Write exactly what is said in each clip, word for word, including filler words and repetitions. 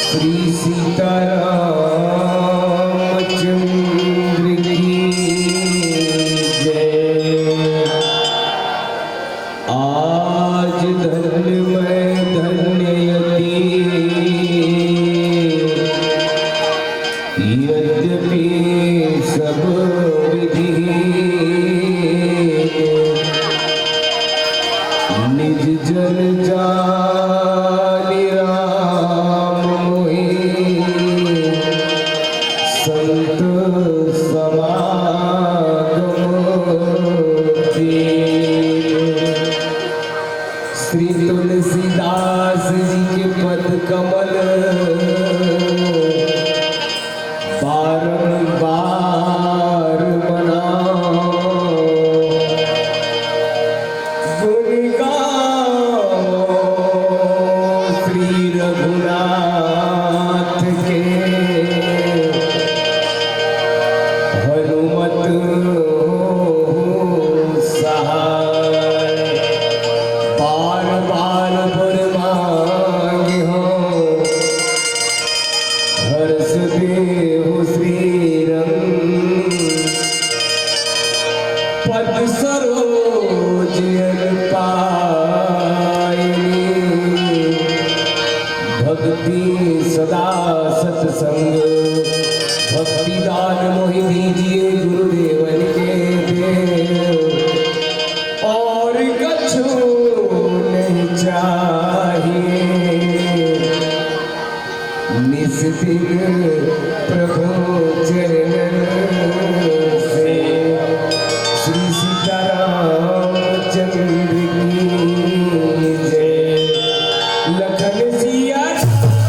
श्री सीतारामचंद्र की जय। आज धन्य मैं धन्य यति, यद्यपि सब विधि निज जन जानि राम मोहि संत समागम दीन। श्री तुलसीदास जी के पद कमल बारंबार मनाओ, गुण गाओ श्री रघुनाथ के, हनुमत हो सहाय। बार बार बर मांगे हो, हर्ष देहु श्री रंग। पद सरोज अन पायनी, भक्ति सदा सत्संग। भक्ति दान मोहि दीजिए गुरुदेवन के देव, और कछु नहीं चाहिए। निस दिन प्रभु चरणन से। श्री सीताराम चंद्र की जय। लखन सिया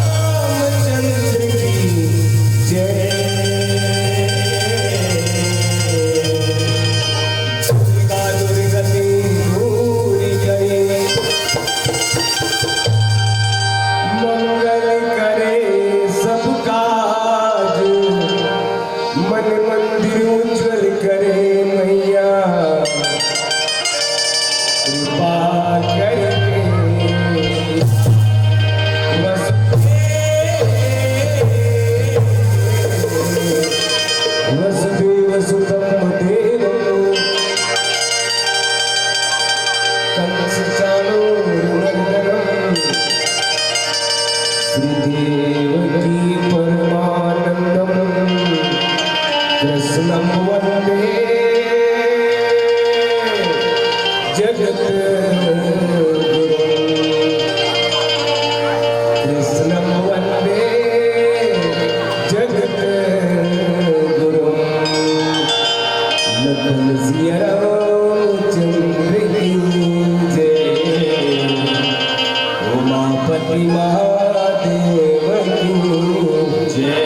रामचंद्र की जय। दुर्गा दुर्गति दूर करे, मंगल करे सब काज, मन मंदिर उज्जवल करे मैया, कृपा करके वसुदेव वसुदेव सुतं देवं कंस चाणूरमर्दनं श्री देवकी परमानंदं कृष्णं वंदे जगत गुरुं। कृष्णं वंदे जगत गुरुं। लखन सिया रामचंद्र की जय। उमापति महादेव की जय।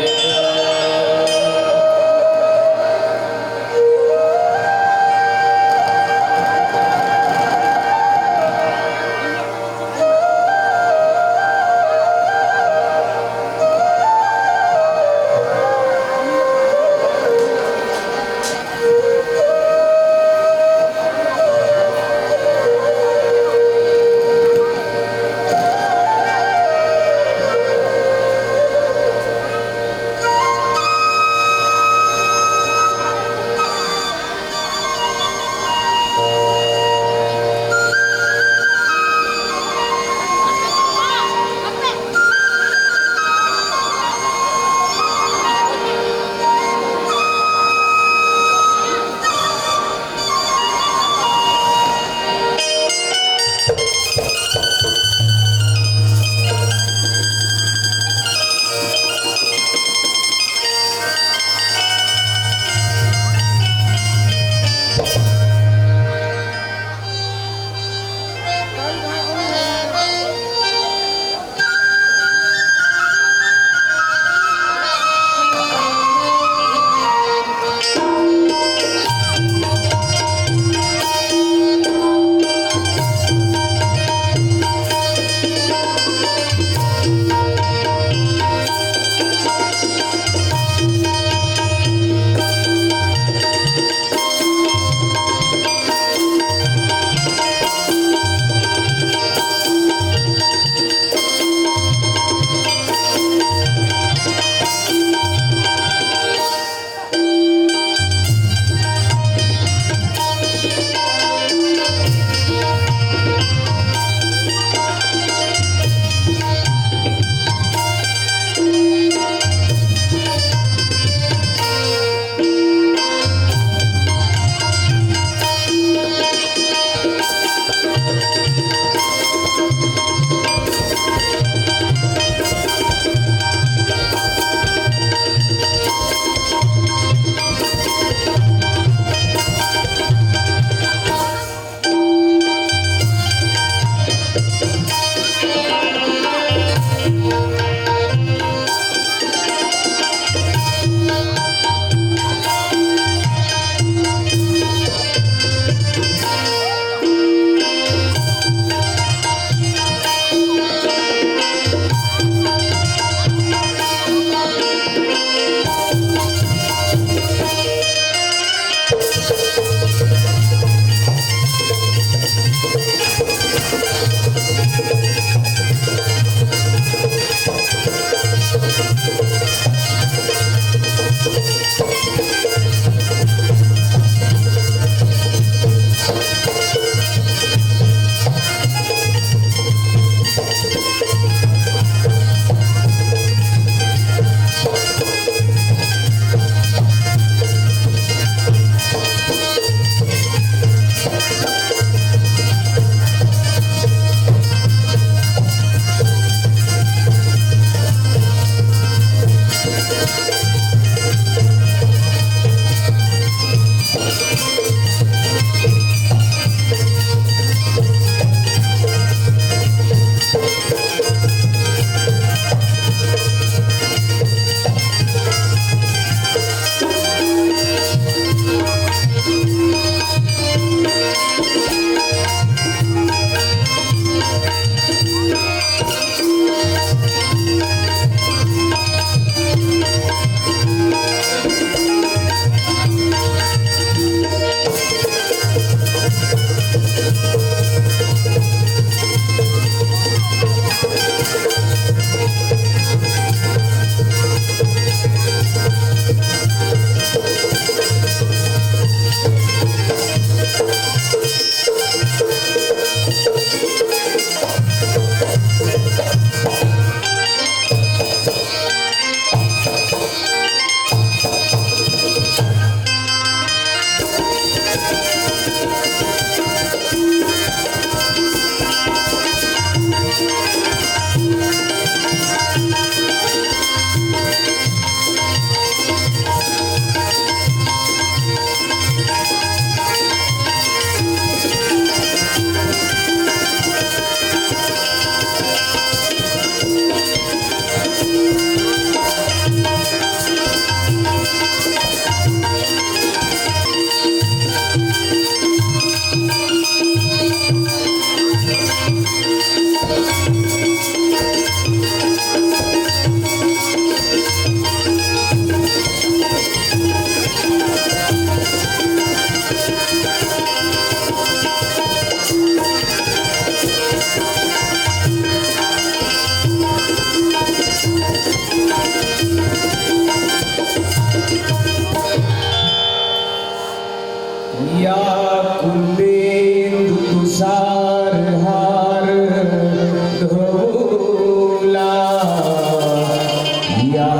या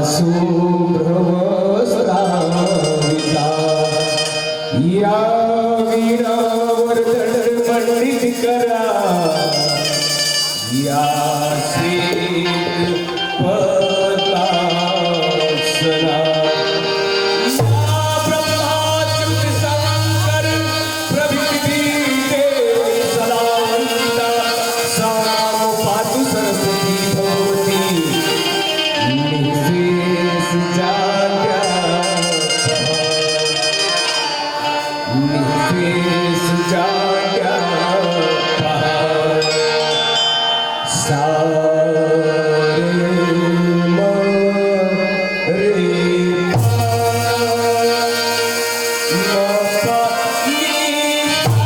शुभ्रवस्त्रावृता, या वीणावरदण्डमण्डितकरा, या श्वेतपद्मासना, या ब्रह्माच्युत शंकर प्रभृति देव सदा वन्दिता, सा मां पातु सरस्वती भगवती निःशेष जाड्या, निःशेष जाड्या। सा रे म रे पा म पा नी सा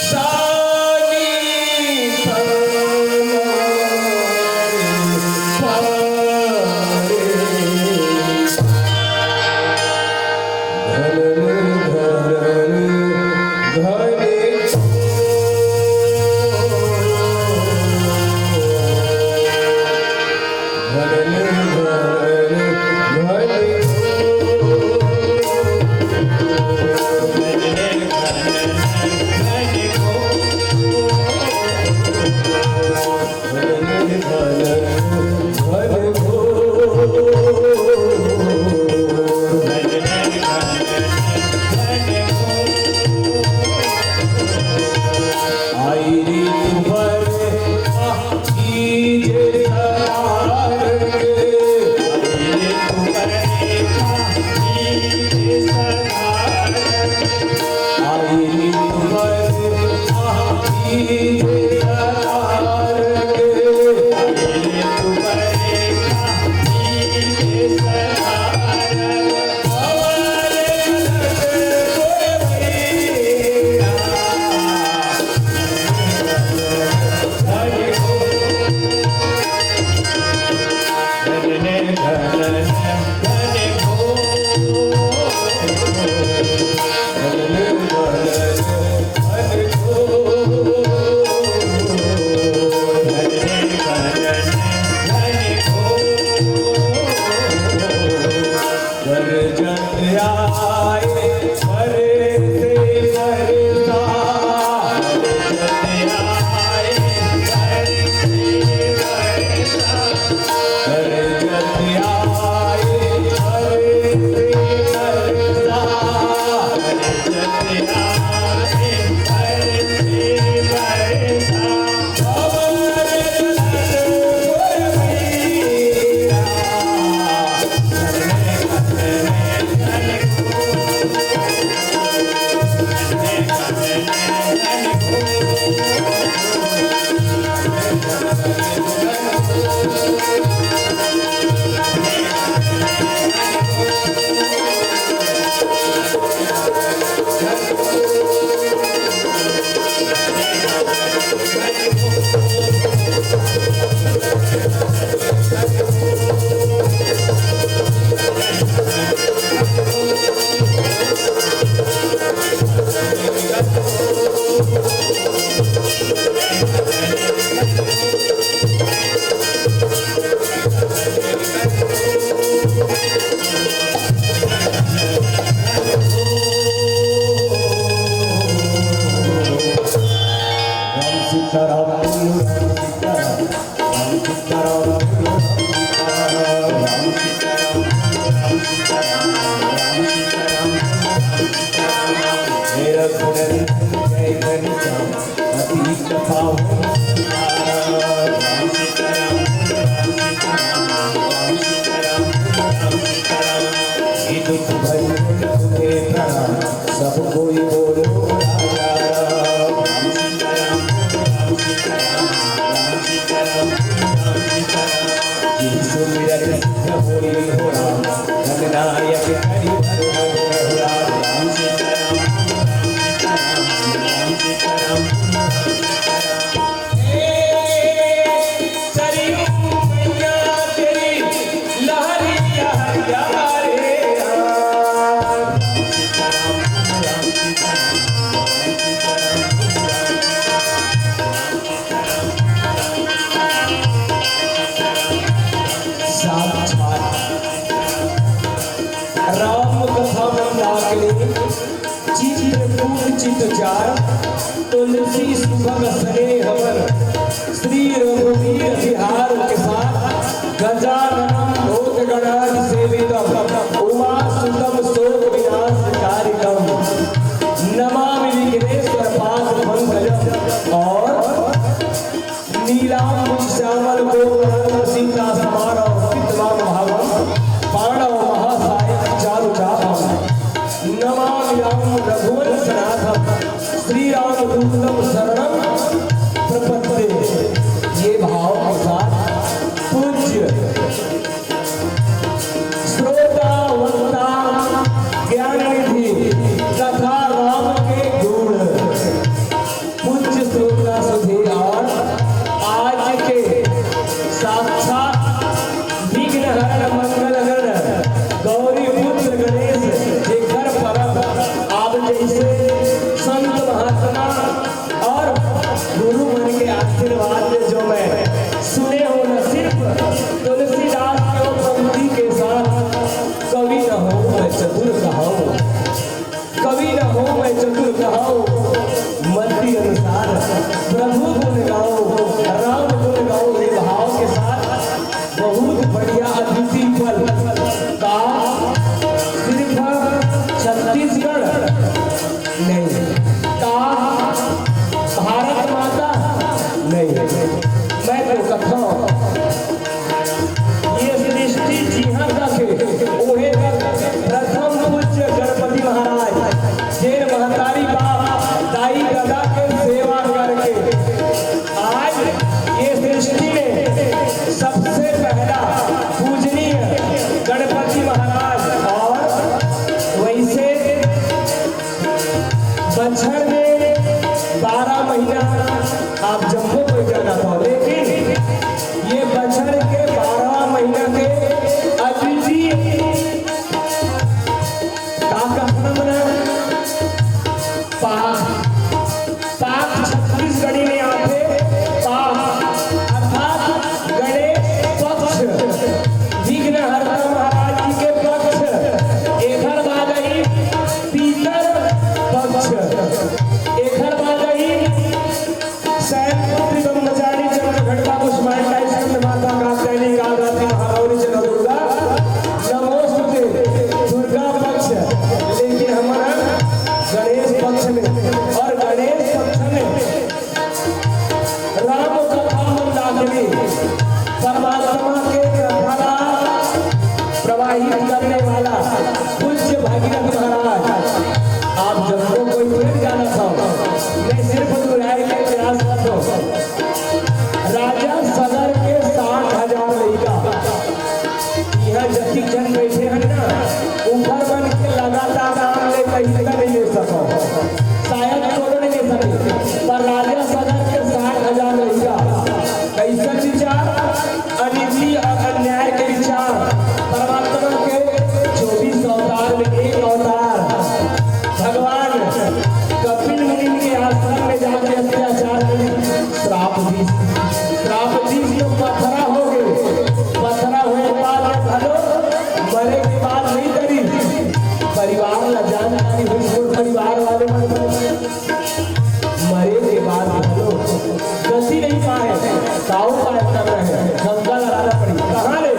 सा नी प म रे पा रे। धन धन धन चित चार, तुलसी सुभग स्नेह वन, श्री रघुवीर बिहार के साथ गजाननम भूत गणादि सेवितम उमा सुतम शोक विनाश कारिकम नमामि विघ्नेश्वर पाद पंकजम। और नीलांबुज श्यामल कोमल सीता समारम पीतवाम भावम पाणव महासायक चारु चापम नमामि राम रघुवंशनाथम श्री राम दूतम शरणम प्रपद्ये। ये भाव के साथ पूज्य श्रोता वक्ता ज्ञान निधि तथा राम के गुण पूज्य श्रोता सुधे और आज के साक्षात विघ्न हरण मंगल गण गौरी पुत्र गणेश जेकर परब आप जैसे संत महात्मा और गुरु मन के आशीर्वाद ले जो मैं सुने हूँ न सिर्फ तुलसीदास के वो पंक्ति के साथ कवि न हो मैं चतुर कहाऊँ। कवि न हो मैं चतुर कहाऊं, मति अनुसार प्रभु गुण गाऊं, राम गुण गाऊं। ये भाव के साथ बहुत बढ़िया अतिथि पल का सिर्फ छत्तीसगढ़ नहीं, का भारत माता नहीं, मैं तो कथौं ये सृष्टि जिहाँ तक हे, ओहे तक प्रथम पूज्य गणपति महाराज, जेन महतारी बाप, दाई ददा के सेवा करके आज ये सृष्टि में सबसे पहला पूजनीय गणपति महाराज। और वैसे बछर में बारह महीना आप जम्मो कोई जानत हो, लेकिन ये बछर के बारह महीना के अद्वितीय का कहना मना पाक, पाक छत्तीसगढ़ी में आथे पाक अर्थात गणेश पक्ष, विघ्नहर्ता महाराज जी के पक्ष, एखर बाद ही पितर पक्ष, एखर बाद ही शैलपुत्री ब्रह्मचारी चंद्र घंटा कुष्मांडा स्कंद माता कात्यायनी कालरात्रि महागौरी चंद्र दुर्गा नमोस्तुते दुर्गा पक्ष, लेकिन हमर गणेश पक्ष में और गणेश पक्ष में राम कथा मंदाकिनी परमात्मा के कथा प्रवाहित करने वाला पूज्य भागीरथ महाराज, आप जम्मो कोई पेड़ जाना था, मैं सिर्फ दोहराए के प्रयास करता हूँ। राजा सगर के साठ हजार लइका, यहाँ जतिक जन बैठे हैं ना, ऊपर मन के लगातार नाम ले कहीं नहीं ले सको, शायद कोनो नहीं ले सके, पर राजा सगर के साठ हजार लइका कैसन विचार, अनीति और अन्याय के विचार, परमात्मा के चौबीस अवतार में एक अवतार भगवान कपिल मुनि के आश्रम में जाके अत्याचार करी, श्राप दी, श्राप दी तो पथरा हो गए, पथरा होए के बाद में भलो मरे के बाद नहीं करी, परिवार ला जानकारी हुई, छोड़ परिवार वाले मन मरे के बाद घलो गति नहीं पाए, का उपाय कर रहे हैं, गंगा ला लाना पड़ी। कहाँ ले?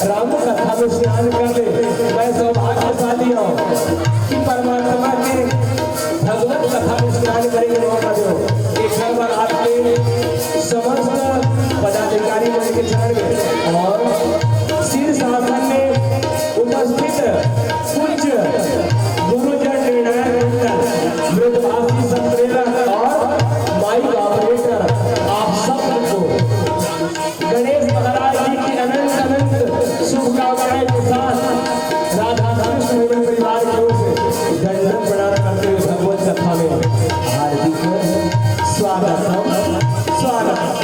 राम कथा में स्नान कर ले। मैं सौभाग्यशाली हूँ कि परमात्मा के भगवत कथा में स्नान करे के मौका दो। एक बार आपके समस्त पदाधिकारी मन के चरण में और शीर्ष आसन में उपस्थित पूज्य गुरुजन निर्णायक मंडल, मृदभाषी संप्रेरक और माइक ऑपरेटर, आप सबको गणेश महाराज जी की अनंत अनंत शुभकामनाएं के साथ राधा कृष्ण एवं परिवार की ओर से दंडवत प्रणाम करते हुए भगवत कथा में हार्दिक स्वागत है, स्वागत है।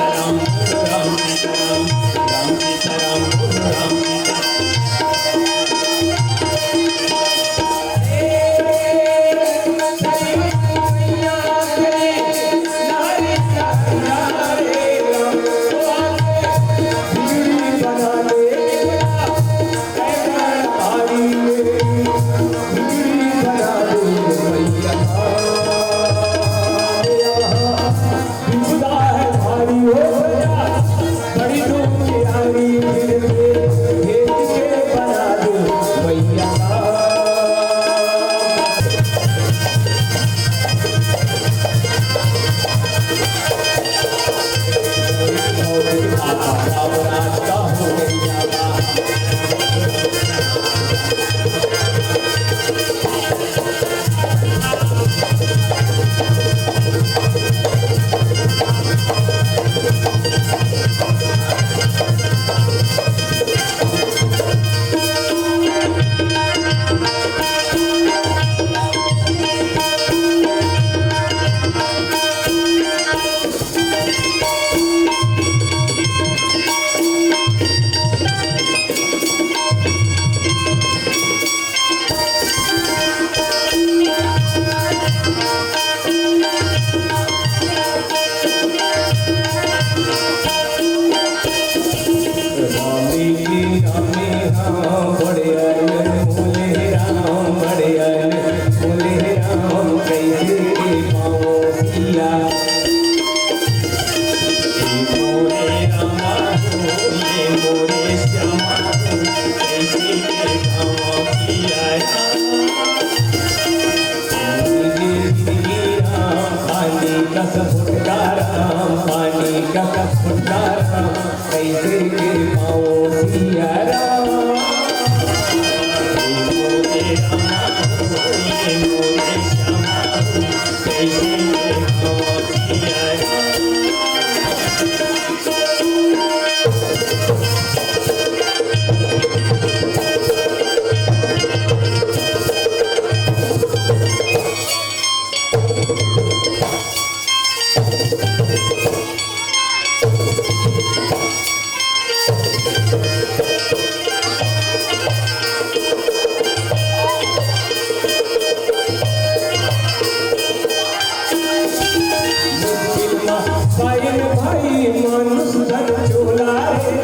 मुश्किल मा पाइन भाई मानुष तन चोला रे,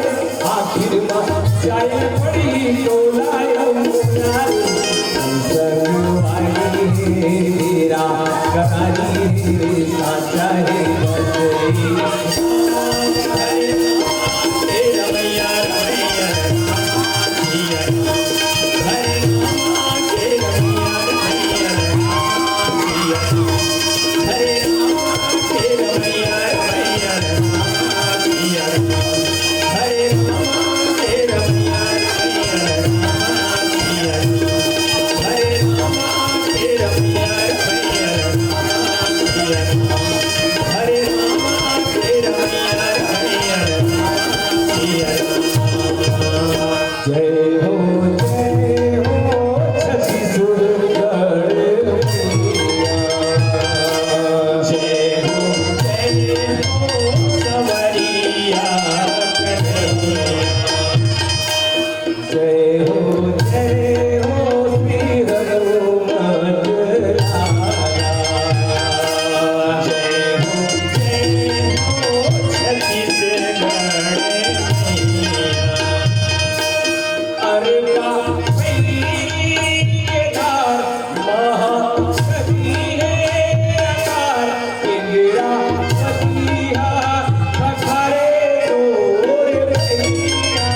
आखिर मा जाए पड़ी टोला अउ मोला रे। संगवारी हे मेरा कहानी हे, साचा हे बसई। जय हो, जय हो छत्तीसगढ़ मैया। जय हो, जय हो संवरिया कन्हैया। जय हो, जय हो श्री हनुमत लाला। जय हो, जय हो छत्तीसगढ़ मैया। अरे बापई के धार महानदी हे अकार, इंदिरावती हा पथरे तोर भैया।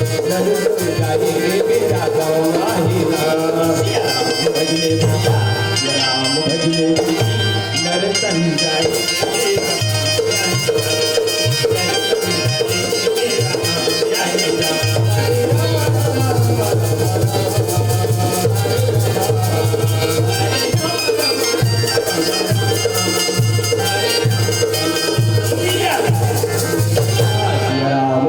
नर तन जाए रे बेटा गाँव आही ना। सिया राम भजले भैया, सिया राम भजले भैया, नर तन जाए रे बेटा गाँव आही ना। राम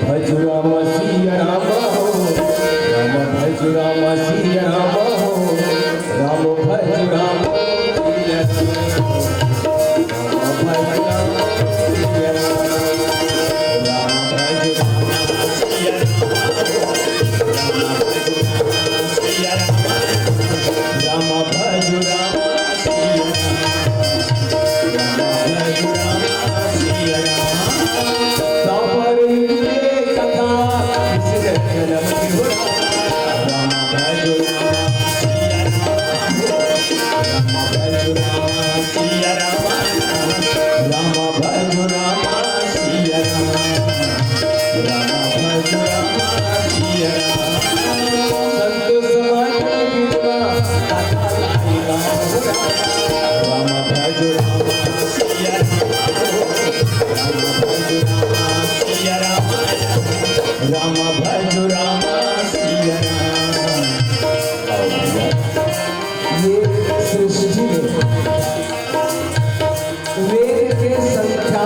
भज राम सिया राम हो, राम भज राम सिया राम हो, राम भज राम सिया राम हो, राम भज राम सिया राम हो, राम भज राम सिया राम हो, राम भज राम सिया राम हो, राम भज राम सिया राम। राम भज राम सिया राम। ये सृष्टि में वेद के संख्या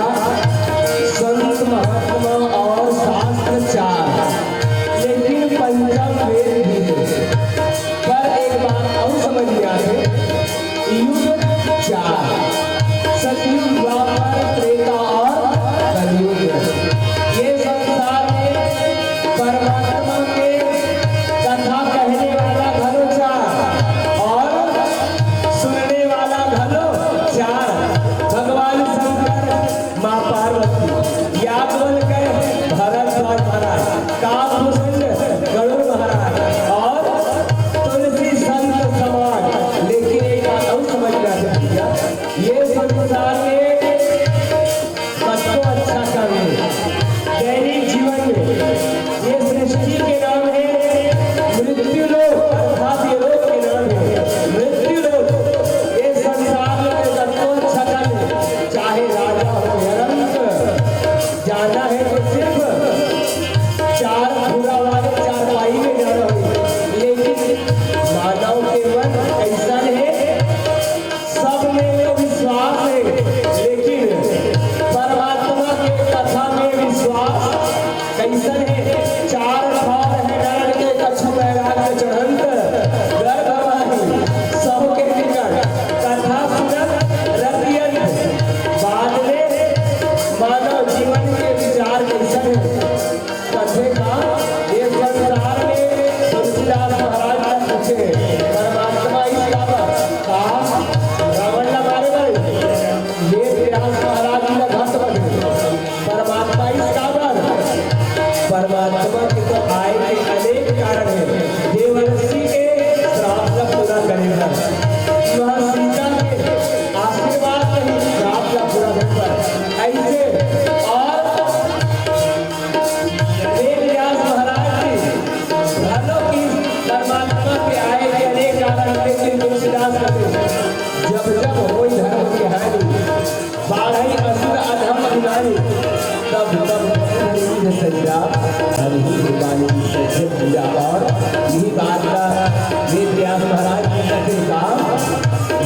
संत महात्मा और शास्त्र चार, लेकिन पंचम वेद भी है। पर एक बात और समझ में आथे, युग चार, सतयुग, द्वापर, त्रेता और कलयुग। ये संसार में परमात्मा के कथा कहने वाला घलो चार और सुनने वाला घलो चार। भगवान शंकर, माँ पार्वती, याज्ञवल्क्य, भरद्वाज महाराज, काकभूषण, गरुड़ महाराज और तुलसी संत समाज। लेकिन एक बात और समझ में आथे भैया, ये संसार में सबको अच्छा काम है। दैनिक जीवन में ये सृष्टि के नाम है मृत्यु लोक, अर्थात ये लोक के नाम है मृत्यु लोक। ये संसार में सबको अच्छा काम है, चाहे राजा हो या रंक, जाना है तो सिर्फ चार पूरा वाले चारपाई में जाना हो, लेकिन मानव के मन कैसन है? सब में तो विश्वास है, लेकिन परमात्मा के कथा में विश्वास कैसन है? चार ठौर है नरक के, कछु बैराग्य चढ़ंत गर्भ माही, सौ के निकट कथा सुनत रति अंत। बाद में मानव जीवन के विचार कैसन है? कथे का ये संसार में तुलसीदास महाराज ला पूछे, परमात्मा आइस काबर? का रावण ला मारे बर? वेद व्यास महाराज जी ला घात बने। परमात्मा आइस काबर? परमात्मा के तो आए के अनेक कारण है। देवर्षि के श्राप ला पूरा करे बर, माँ सीता के आशीर्वाद नहीं, श्राप ला पूरा करे बर। ऐसे और वेद व्यास महाराज जी घलो की परमात्मा के आए के अनेक कारण, लेकिन तुलसीदास कहते, जब जब होई धर्म के हानि, बाढ़ई असुर अधम अभिमानी, तब तब कपूर लीन सज्जा, हरि ही कृपानी सज्जन पूजा। और यही बात का वेद व्यास महाराज जी कहते का,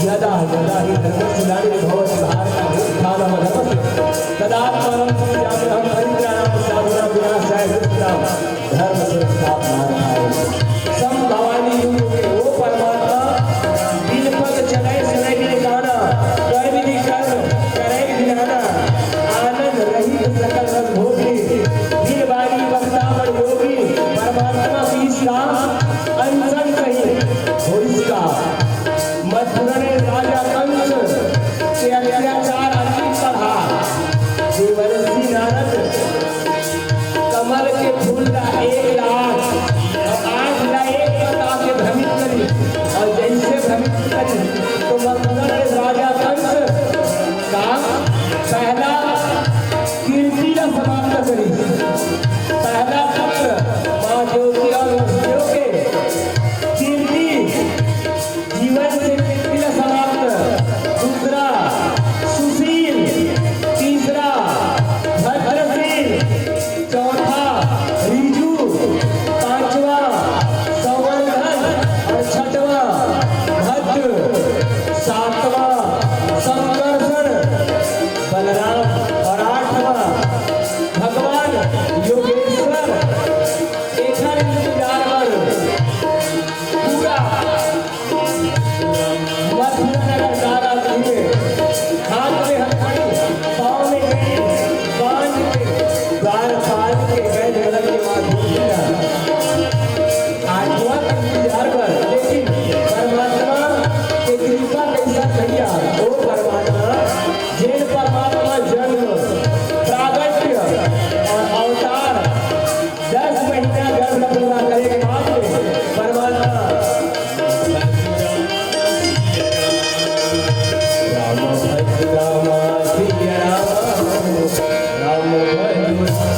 यदा यदा ही धर्मस्य ग्लानिर्भवति भारत, उत्थानम अधर्मस्य, तदात्मानं सृजाम्यहम परित्राणाय साधूनां विनाशाय दुष्कृतां धर्म संस्थापनार्थाय। सम भवानी युग में वो परमात्मा तो मथुरा के राजा कंस का पहला कीर्ति ला समाप्त करी। पहला पुत्र माँ देवकी और वसुदेव के कीर्ति, जीवन से कीर्ति ला समाप्त। दूसरा सुशील, तीसरा भद्रशील, चौथा ऋजु, पांचवा संवर्धन और छठवा भद्र, सातवां संकर्षण बलराम और आठवां भगवान योगेश्वर। एखर इंतजार बर पूरा मथुरा नगर काला घूमे, हाथ में हथकड़ी, पाँव में घड़ी बांध के द्वारपाल के गए जगत के माँ देवकी ला। आठवां के इंतजार बर, लेकिन परमात्मा के कृपा कैसा भैया, ओ परमात्मा, जे परमात्मा जन्म, प्रागट्य और अवतार दस महीना गर्भ ला पूरा करे के बाद में परमात्मा राम भज राम सिया राम, राम भज राम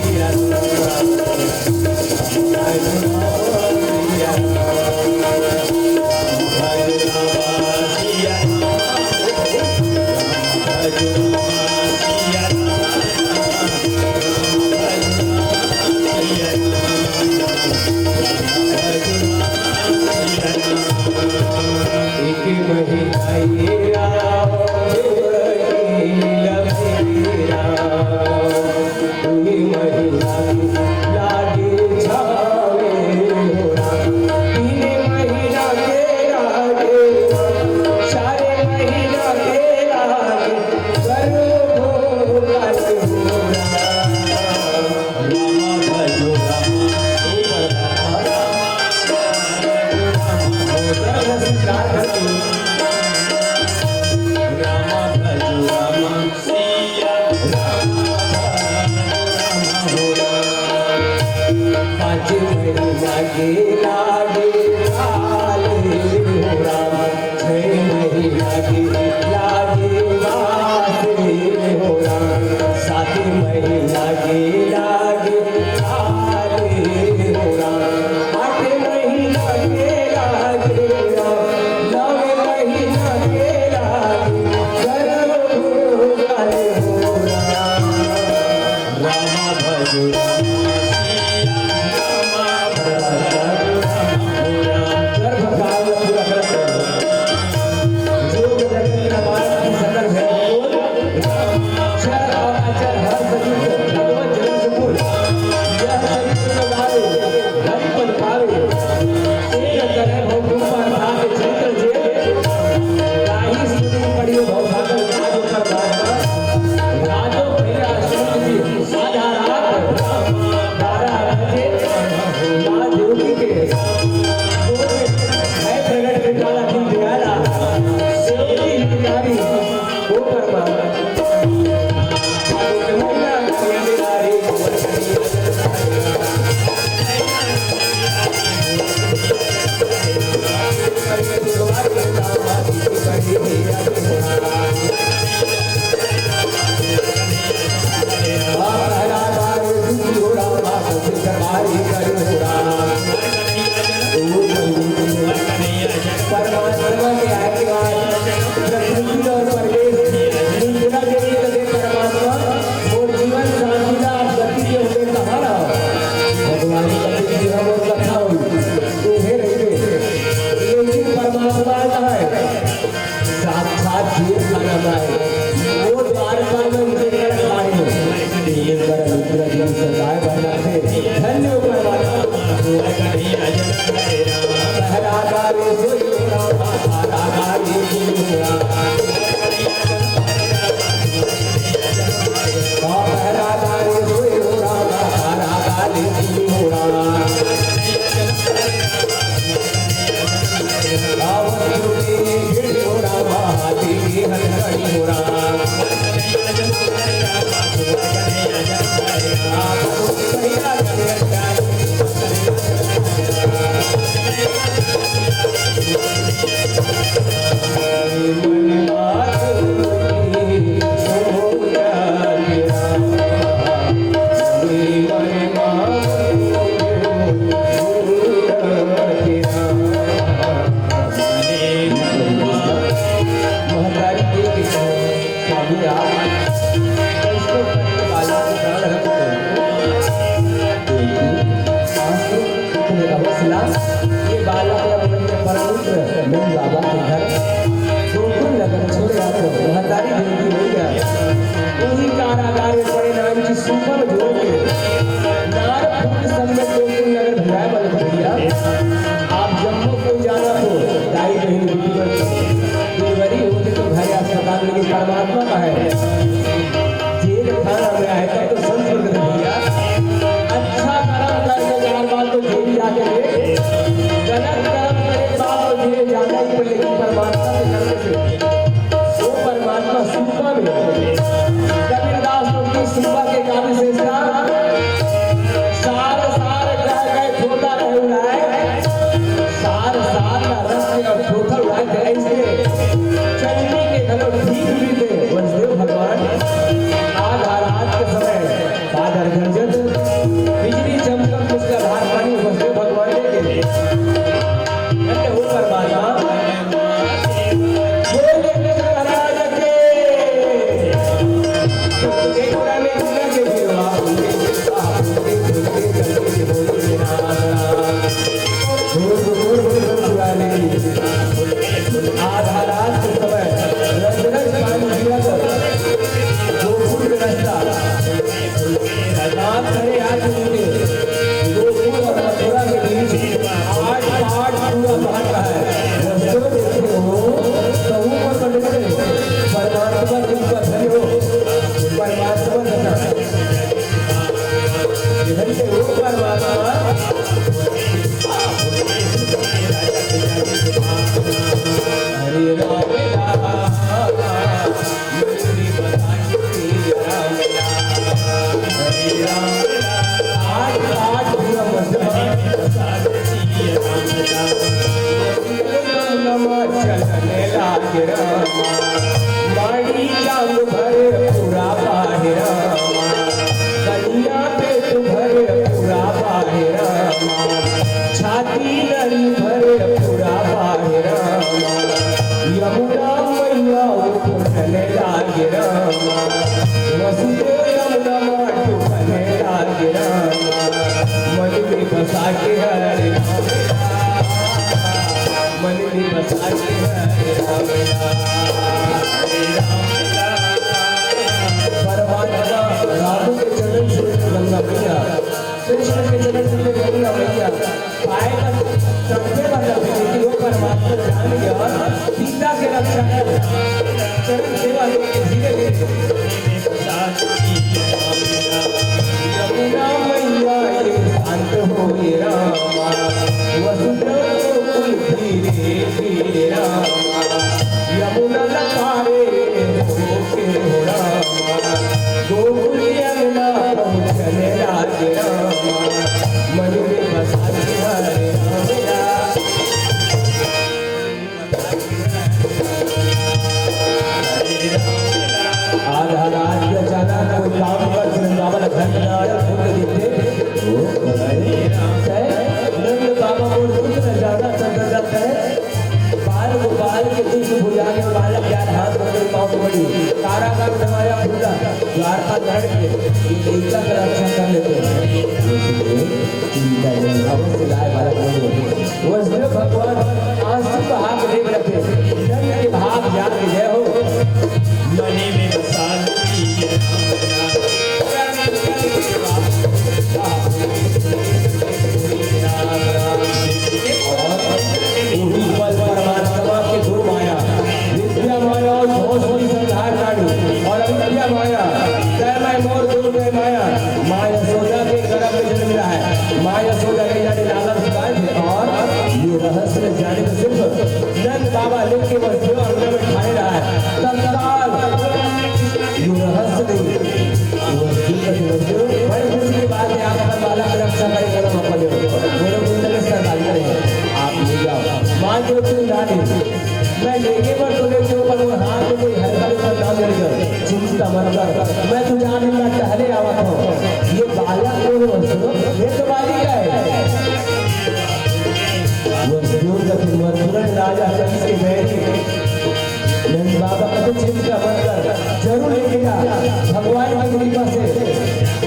सिया राम, भज राम सिया राम, भज राम सिया राम, भज राम सिया राम। पाँच महीना के लागे लाल हो राम, छह महीना के लागे मास हो राम, सात महीना के लागे साल हो राम, आठ महीना के लागे राम, नौ महीना के लागे गर्भ हो राम। राम भज राम, सिया राम, भज राम, हो राम। गर्भकाल पूरा करते हैं। जो जगत में बात की सकल है बोल, राम, अक्षर और अचर हर सजीव को भगवत जन्म से बोल। यह चरित्र में गावे, हरि पद पावे। तेल करे भव कुंभ अर्थात क्षेत्र जे, ताहि स्तुति पढ़ियो भव भागल काज ओकर बात। राजो भैया सुनत जी, आधा रात बारह बजे माँ देवकी के गोद में भय प्रगट के काला दिन दिखाला। देवकी हितकारी ओकर बात। परमात्मा के आशीर्वाद, प्रकृति और परिवेश, निंदा के लिए लगे परमात्मा, मोर जीवन शांति ला आप गति के होते कहाँ रहो? भगवान कबीर जी हम और कथा हुई, तुम्हें रहिबे। लेकिन परमात्मा कहाँ है? साक्षात जीव खाना में है। वो द्वारपाल में उनके घर खाए हैं। ये कर मित्र जी सदाए बना थे। धन्य हो परमात्मा। पहला गावे सोई राम, पहला गावे सोई राम। पहला गावे सोई राम, पहला गावे सोई राम। परमात्मा का है। जेल खाना में आए तब तो संत प्रगट भैया। अच्छा कर्म करके चार बार तो जेल जाके देख। गलत कर्म करे बाप तो जेल जाना ही पड़े, लेकिन परमात्मा के कर्म से। वो परमात्मा सूपा में। कबीरदास तो की सूपा के काव्य से था। सार सार कह गए, खोता रहे उड़ाए। सार सार का रस के और खोता उड़ाए थे ऐसे। चलनी के घलो ठीक भी थे वसुदेव भगवान। आधा रात के समय बादर गरजत, बिजली चमकत, मूसलाधार पानी वसुदेव भगवान के। धन्य हो परमात्मा। बोले महाराज के। एक बार में दुनिया के भी हो आप। आधा रात के समय रजरज पानी गिरा कर गोकुल में रास्ता। रात भरे आज उनके गोकुल और मथुरा के बीच आठ पाठ पूरा बांट रहा है। रस्तों में देखते हो तो ऊपर मंडल में परमात्मा कृपा धन्य हो। परमात्मा कृपा। धन्य हो परमात्मा। हरे राम राम, हरे राम राम, हरे राम राम। आज, आज पूरा मजमा। नमः चलने लागे रामा, माड़ी जांग भरे पूरा बाहे रामा, कनिया पेट भरे पूरा बाहे रामा, छाती नरी भरे पूरा बाहे रामा, यमुना मैया उफने लागे रामा, वसुदेव यमुना माट उफने लागे रामा, मन में बसा के हरे राम, मन में बसा के हरे राम, हरे राम। परमात्मा राम के चरण से गंगा मैया, कृष्ण के चरण से गंगा मैया, पाए का चढ़ते वाला भी, लेकिन वो परमात्मा जान गया, सीता के रक्षा कर, चरण सेवा के धीरे धीरे। यमुना मैया ये शांत होए रामा, वसुदेव गोकुल धीरे धीरे रामा, यमुना लतारे होके हो रामा, गोकुल अंगना पहुँचने लागे रामा, मन में बसा के हरे राम राम। आधा रात के अचानक कोई काम कर वृंदावन घर में आया, फूल देते। ओ, नंद बाबा बोल, कुछ न जाना, चंद्र दत्त है। बाल गोपाल के दुष्ट भुजा के बालक यार हाथ पकड़ पाँव पड़ी। तारा का उठवाया फूला, द्वारका धर के, ये लड़का का रक्षा कर लेते हैं। चिंता नहीं, अवश्य लाए बालक नहीं। वसुदेव भगवान आंसू बहा के देख रहे थे, नंद के भाग जाग गए हो। मणि में बसा ली है। और उही पल परमात्मा के दो माया, विद्या माया और भौसुरी संघार कांड, और अविद्या माया, तय मैं मोर दो तय माया, माँ यशोदा के गर्भ में जन्म रहा है। माँ यशोदा के यानी लालन सुधाए थे और ये रहस्य जाने के सिर्फ नंद बाबा लिख के वसुदेव अंगना में ठाए रहा है। तत्काल ये रहस्य नहीं, वसुदेव का वसुदेव बड़ी खुशी की बात है, आप अपना बालक की रक्षा करें, करो मौका दे, बोलो, बोलो, सरदारी करें, आप ले जाओ। मान लो तुम ना दे, मैं लेके पर तो लेके ऊपर वो हाथ में कोई हल्का भी बदनाम नहीं कर, चिंता मत कर, मैं तुझे आने में टहले आवा था। ये बालक को वसुदेव, ये तो बालिका है। वसुदेव का फिर मथुरा के राजा कंस के बैरी नंद बाबा का तो चिंता मत कर, जरूर लेके जा। भगवान की कृपा से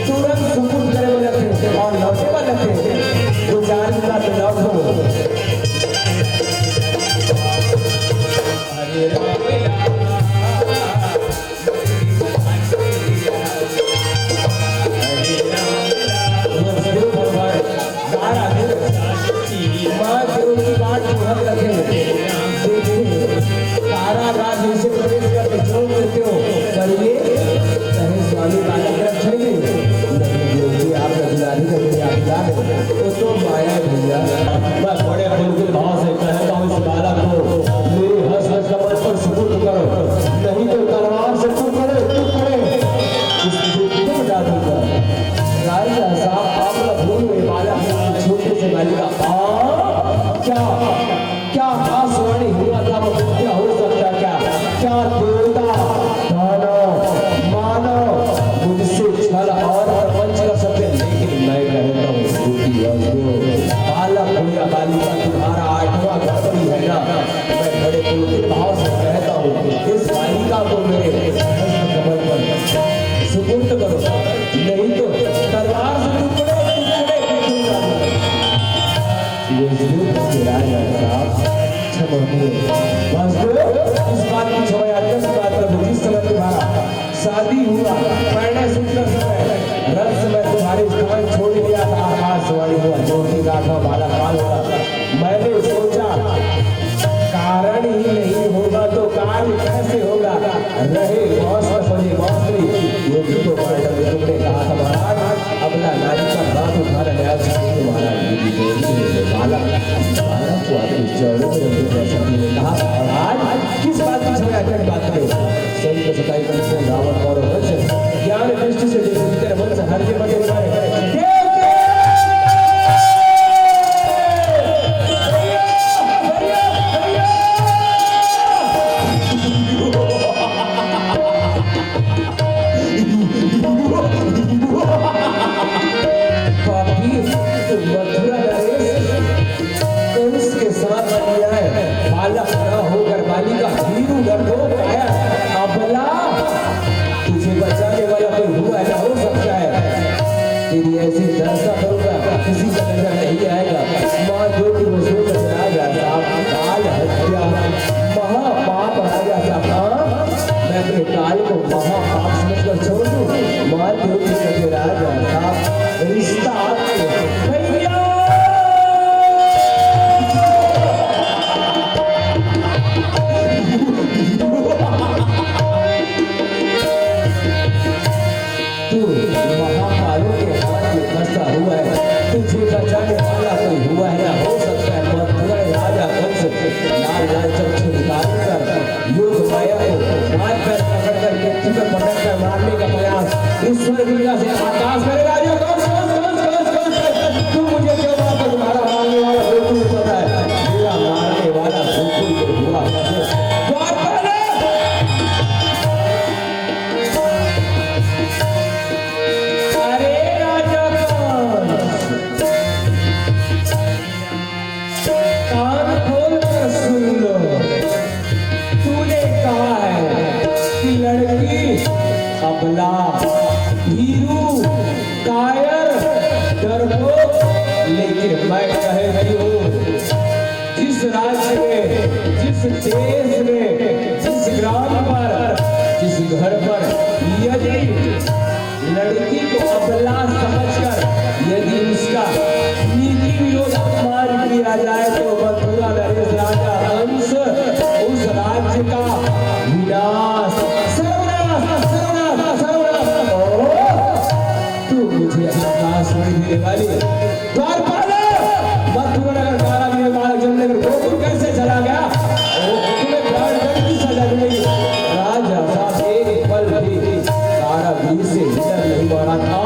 तुरंत सुपुर्द करे वाला थे और लौटे वाला थे। दो चार दिन बाद लौट हो। हरे राम राम। माँ देव की बाट जोहत रखे। आकाशवाणी हुआ था, वो सत्य हो सकता क्या? क्या देवता, दानव, मानव मुझसे छल और प्रपंच कर सकते हैं? लेकिन मैं कहता हूँ, दुखी वसुदेव, बालक हो या बालिका, तुम्हारा आठवां गर्भ भी है ना, मैं बड़े पुलकित भाव से कहता हूँ, इस बालिका को मेरे हस्त कमल पर सुपुर्द करो, नहीं तो तलवार से टुकड़े टुकड़े कर दूंगा। ये युद्ध के राजा साहब, क्षमा करो। वासुदेव, इस बात की क्षमा याचना स्वीकार कर लो। जिस समय तुम्हारा शादी हुआ, परिणय सूत्र समय, रथ समय तुम्हारे स्थान छोड़ दिया था, आकाशवाणी हुआ, जो कि राघव बालक काल हुआ। मैंने सोचा, कारण ही नहीं होगा तो कार्य कैसे होगा? रहे मौसम बने मौसमी, ये भी तो पांडव ने तुमने कहा था महाराज, अपना नारी का हाथ उठाना न्याय से नहीं महाराज, ये भी तो नहीं है। बालक, बालक को आपके चरणों में रंगे कर सकती है। कहा महाराज, किस बात की छवि आकर बात करो? संत सताई कंठ में रावण और वंश, ज्ञान दृष्टि से देखो, भीतर वंश हर के बने मारे। देव के पापी, तू मथुरा नरेश, कंस के साथ अन्याय, बालक न होकर बालिका, भीरू, डरपोक, कायर, अबला, तुझे बचाने वाला कोई हुआ है ना हो सकता है। तेरी ऐसी दशा करूंगा, किसी का नजर नहीं आएगा। माँ ज्योति को सोच राजा साहब, बाल हत्या महापाप राजा साहब। हाँ, मैं अपने काल को महापाप समझकर छोड़ दूं? माँ ज्योति को राजा साहब, रिश्ता आपके भैया। तू महाकालों के हाथ में फंसा हुआ है, तुझे बचाने वाला कोई हुआ है ना हो सकता है। मथुरा राजा कंस लाल लाल चक्षु निकाल कर योग माया को हाथ पैर पकड़ कर पृथ्वी पर पटक कर मारने का प्रयास। ईश्वर दुर्गा से आकाश में, राजा कंस, कंस, कंस, कंस, कंस, कंस, तू मुझे क्यों मारता? तुम्हारा मारने वाला बिल्कुल पता है, मेरा मारने वाला बिल्कुल हुआ। द्वारपाल! अरे राजा कंस, कान खोल कर सुन लो, तूने कहा है कि लड़की अबला, भीरू, कायर, डरपोक, लेकिन मैं कहती हूँ, जिस राज्य में, जिस देश में, जिस ग्राम पर, जिस घर पर यदि लड़की को अबला समझकर यदि उसका नीति विरोध अपमान किया जाए, तो मथुरा नरेश राजा कंस उस राज्य का विनाश, सर्वनाश, सर्वनाश, सर्वनाश। ओ, तू मुझे आकाशवाणी देने वाली द्वारपाल, मथुरा नगर कारागृह बालक जन्म लेकर गोकुल कैसे चला गया? ओ, तुम्हें प्राण दंड की सजा मिलेगी। राजा साहब एक पल भी कारागृह से हिलने नहीं माना था,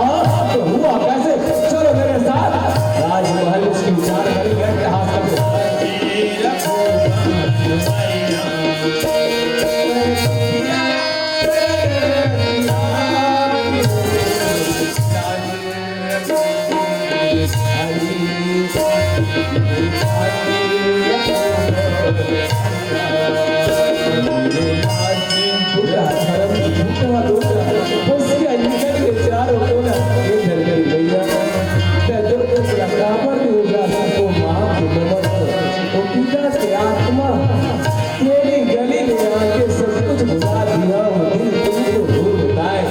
तो हुआ कैसे? चलो मेरे साथ राजमहल, उसकी विचार करेंगे, अट्टहास करेंगे। आत्मा तेरी गली में आके सब कुछ भुला दिया हूँ, दिल तुमको ढूंढता है,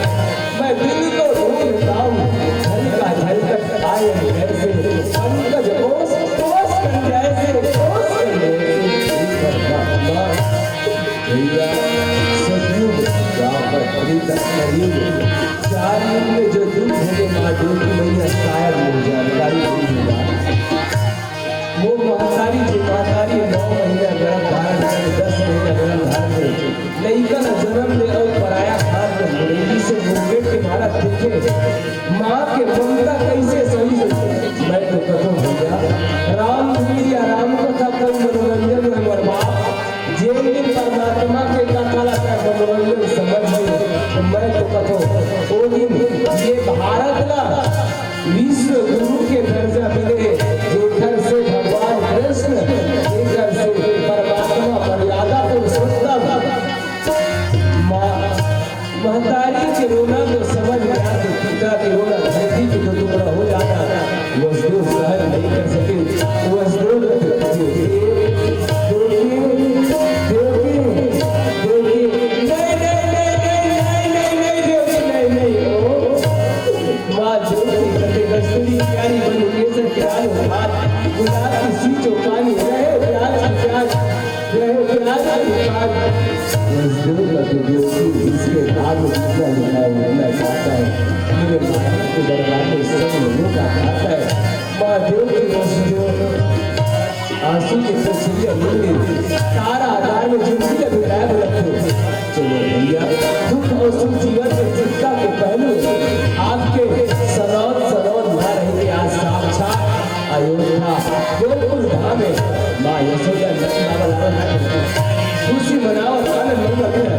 मैं दिल को ढूंढता हूँ। झलका झलकत आयन जैसे, पंकज ओस ओस कर जैसे, ओस कर जैसे, भैया, सतयुग, द्वापर, त्रेता, कलयुग, चार युग में जो दुख भोगे माँ ज्योति मैया, शायद मुझे जानकारी नहीं मिला। वो महतारी जी, महतारी नौ महीना गर्भ धारण करे, दस महीना गर्भ धारण करे, लइका ला जन्म दे अउ पराया खात में मुड़ेली से मुंगेट के मारा देखे। माँ के ममता कैसे सही होई? मैं तो कथों भैया, राम धुन या राम कथा कोई मनोरंजन में बर्बाद मजदूर का तो ड्यूटी, इसके बाद में जितना लिखा है, उतना खाता है। मेरे मालिक के दरबार में सब लोगों का खाता है। महादेव की मजदूर आंसू के पसीने बूंदे, तारा आधार में जिंदगी का बिताया बलकते। चलो भैया, दुख और सुख जीवन के चिंता के पहलू आपके सनौत सनौत ना रह के आज साक्षात अयोध्या गोकुल धाम में माँ यशोदा नंद बाबा लाल खुशी मनाओ, आनंद मनाओ।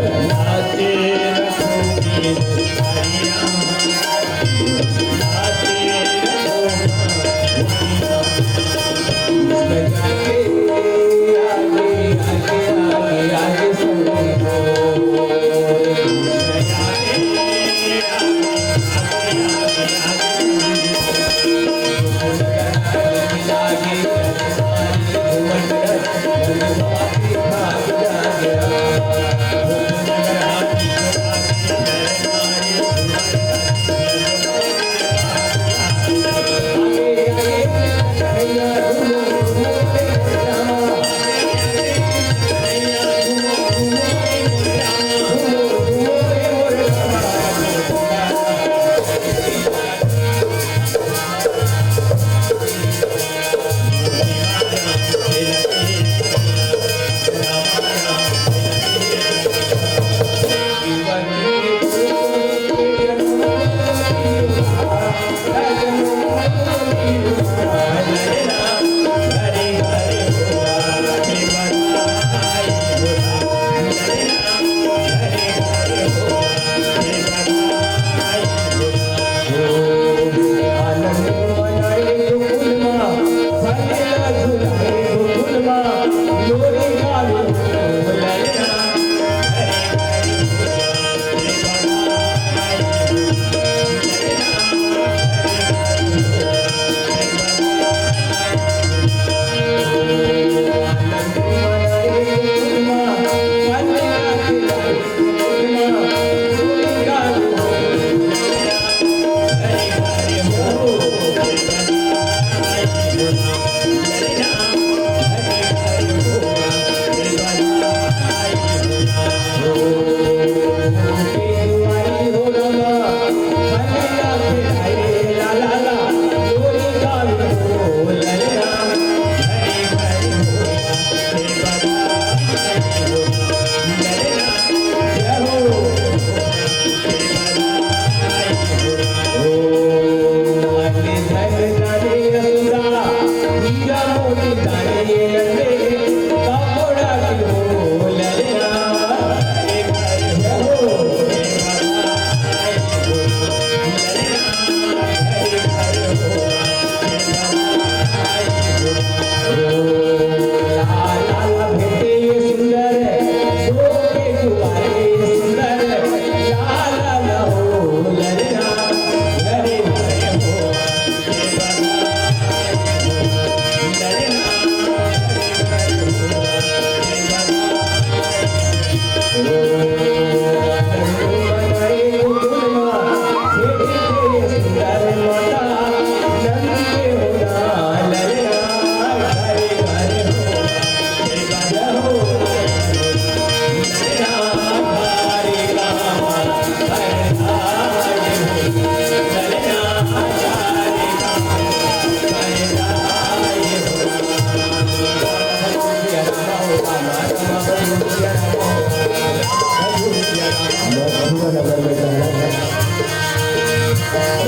मथुरा नगर में कहला था,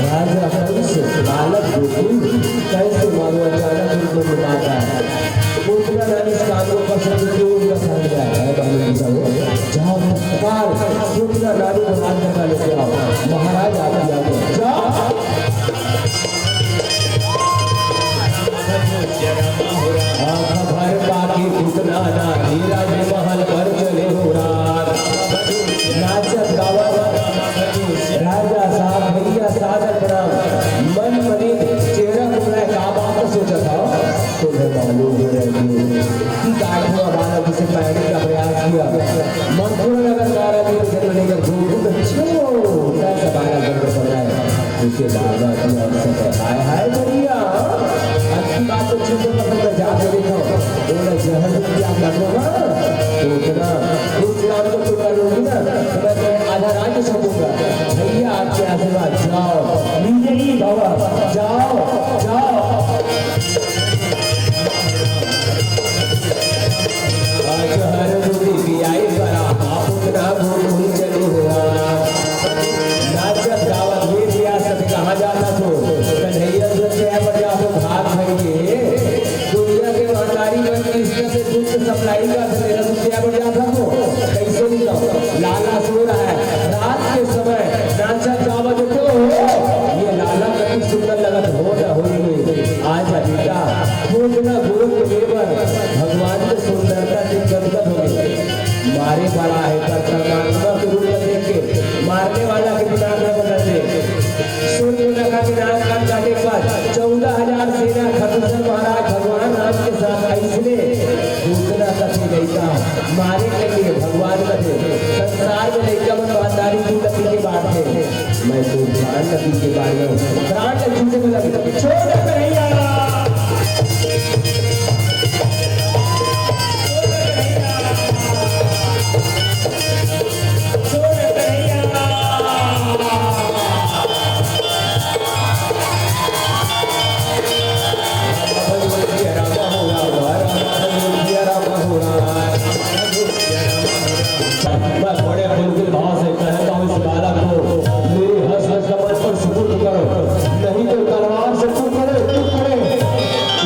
राजा कंस बालक गोकुल, कैसे मारो अचानक रूप में माता। मथुरा नारी इस काम को पसंद क्यों उनका समझ आया है, बालक जी का वो। जाओ तत्काल मथुरा नारी को राज का लेके आओ। महाराज आपकी आज्ञा। जाओ। आंख भर बाकी फुकना ना, हीरा जी महल पर चले हो रात। नाचत गावत राजा साहब भैया सादर प्रणाम। मन पनीत चेहरा कुमलाए का बात सोचत हव, तुम्हें मालूम है कि काठुआ बालक उसे पहले का प्रयास किया। मथुरा नगर तारा जी को जन्म लेकर गोकुल में छोटा सा बालक बनकर पड़ रहा है। उसके बाबा की ओर से हाय हाय भैया। बात तो चीजों का समझ जाके देखो, बोला जहर भी क्या कर लो ना, तो इतना इस काम को तुम करोगी ना, तो मैं तुम्हें आधा राज्य सौंपूंगा। भैया आपके आशीर्वाद, जाओ, विजयी भव, जाओ, जाओ। आज हर दुखी की आई पर आप उतना भूल भूल चले हुआ। नाचत गावत वेद व्यास कहाँ जाता तो कन्हैया से क्या बजा तो भाग भर के दुनिया के महतारी बन के इसका से दूध सप्लाई का से मेरा दूध क्या बजा था तो कैसे नहीं था? लाला सो रहा है, रात के समय नाचत गावत तो हो, ये लाला कति सुंदर लगत हो ना हो ही नहीं। आज बेटा, वो इतना गुरु के देवर भगवान के सुंदरता से गदगद हो गए। मारे बड़ा है, पर परमात्मा के रूप में देख के मारने वाला के दिमाग में बदल दे। सूर्यनखा के नाक कान काटे के बाद चौदह हजार सेना खरदूषण महाराज भगवान राम के साथ ऐसने दूसरा कथी लइका मारे के लिए भगवान कथे संसार में लइका मन महतारी की कथी के बांट थे। मैं तो प्राण नदी के बारे में प्राण नदी से बोला, छोड़ दे भैया। मैं बड़े बिल्कुल भाव से कहता हूँ इस बालक को, मेरी हंस हंस कमर पर सुपुर्द करो, नहीं तो तलवार से टुकड़े टुकड़े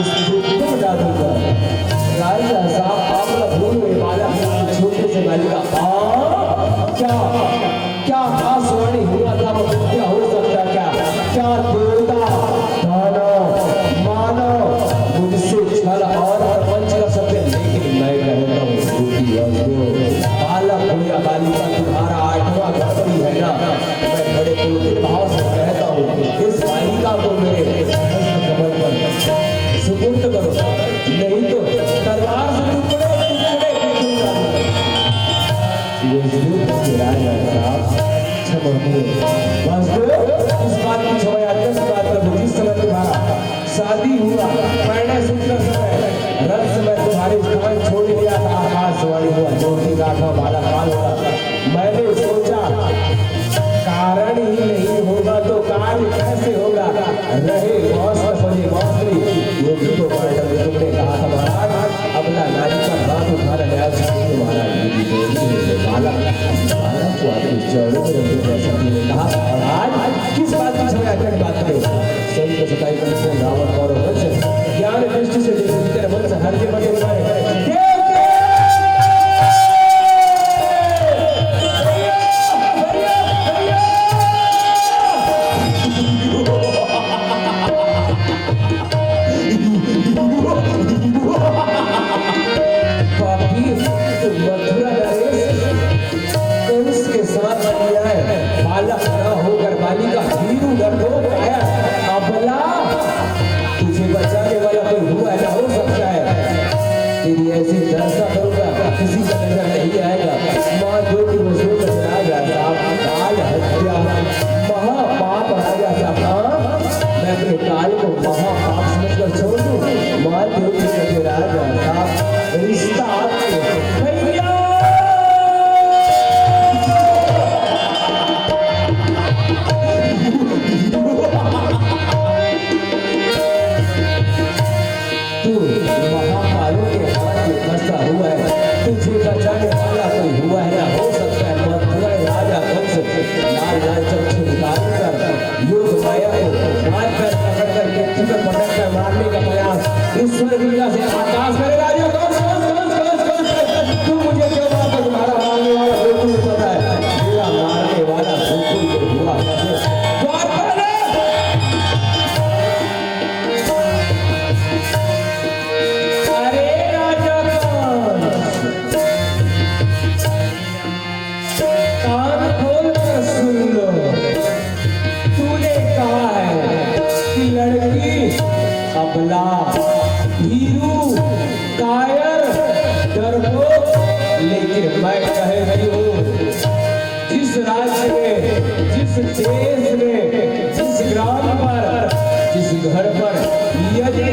इसकी टुकड़ा दूंगा। राजा साहब, आप लोग भूल गए, बालक ने छोटे से बालिका, आ, क्या, क्या आकाशवाणी हुआ था, वो क्या हो सकता क्या? क्या देवता, दानव, मानव मुझसे छल और प्रपंच कर सकते हैं, लेकिन मैं कहता हूँ, श्रुति वसुदेव, बालक हो या बालिका, तुम्हारा आठवां घर भी है ना, मैं बड़े पुलकित भाव से कहता हूँ, इस बालिका को मेरे हस्त कमल पर सुपुर्द करो, नहीं तो तलवार से टुकड़े टुकड़े कर दूंगा। ये युद्ध के राजा साहब, क्षमा करो। वासुदेव, इस बात की क्षमा याद कर, इस बात का, जिस समय तुम्हारा शादी हुआ, पहले सुंदर समय, रथ से मैं तुम्हारे स्थान छोड़ दिया था, आकाशवाणी हुआ, ज्योति गाथा वाला काल हुआ। मैंने सोचा, कारण ही नहीं होगा तो कार्य कैसे होगा? रहे मौसम बने मौसमी, ये भी तो पांडव ने तुमने कहा था महाराज, अपना नारी का हाथ उठाना न्याय सिद्धि महाराज। ये भी तो नहीं है, बालक, बालक को आपके चरणों में रखो, जैसा कि ये कहा। और आज किस बात की समय अटक बात करें? संत सताई कृष्ण रावण और वंश ज्ञान दृष्टि से देखो, इधर वंश हर के बने हुए हैं। देव के पापी, मथुरा नरेश, कंस के साथ अन्याय, बालक ना होकर बालिका, भीरू, डरपोक, कायर, अबला, तुझे बचाने वाला कोई हुआ है ना हो सकता है। तेरी ऐसी दशा करूंगा, किसी का नजर नहीं आएगा। माँ ज्योति वसुदेव राजा साहब, बाल हत्या, महापाप राजा साहब। हाँ, मैं अपने काल को महापाप समझकर छोड़ दूं? माँ ज्योति वसुदेव राजा साहब, रिश्ता आपके भैया। तू महाकालों के हाथ में फंसा हुआ है, तुझे बचाने वाला कोई हुआ है ना हो सकता है। मथुरा राजा कंस लाल लाल चक्षु निकाल कर योग माया को हाथ पैर पकड़ कर पृथ्वी पर पटक कर मारने का प्रयास ईश्वर लीला से आकाश में। राजा कंस, कंस, कंस, कंस, कंस, तू मुझे क्यों मारता? तुम्हारा मारने वाला बिल्कुल पता है, मेरा मारने वाला बिल्कुल हुआ। द्वारपाल अरे राजा कंस, कान खोल कर सुन लो। तूने कहा है कि लड़की अबला, भीरू, कायर, डरपोक, लेकिन मैं कहती हूँ, जिस राज्य में, जिस देश में, जिस ग्राम पर, जिस घर पर यदि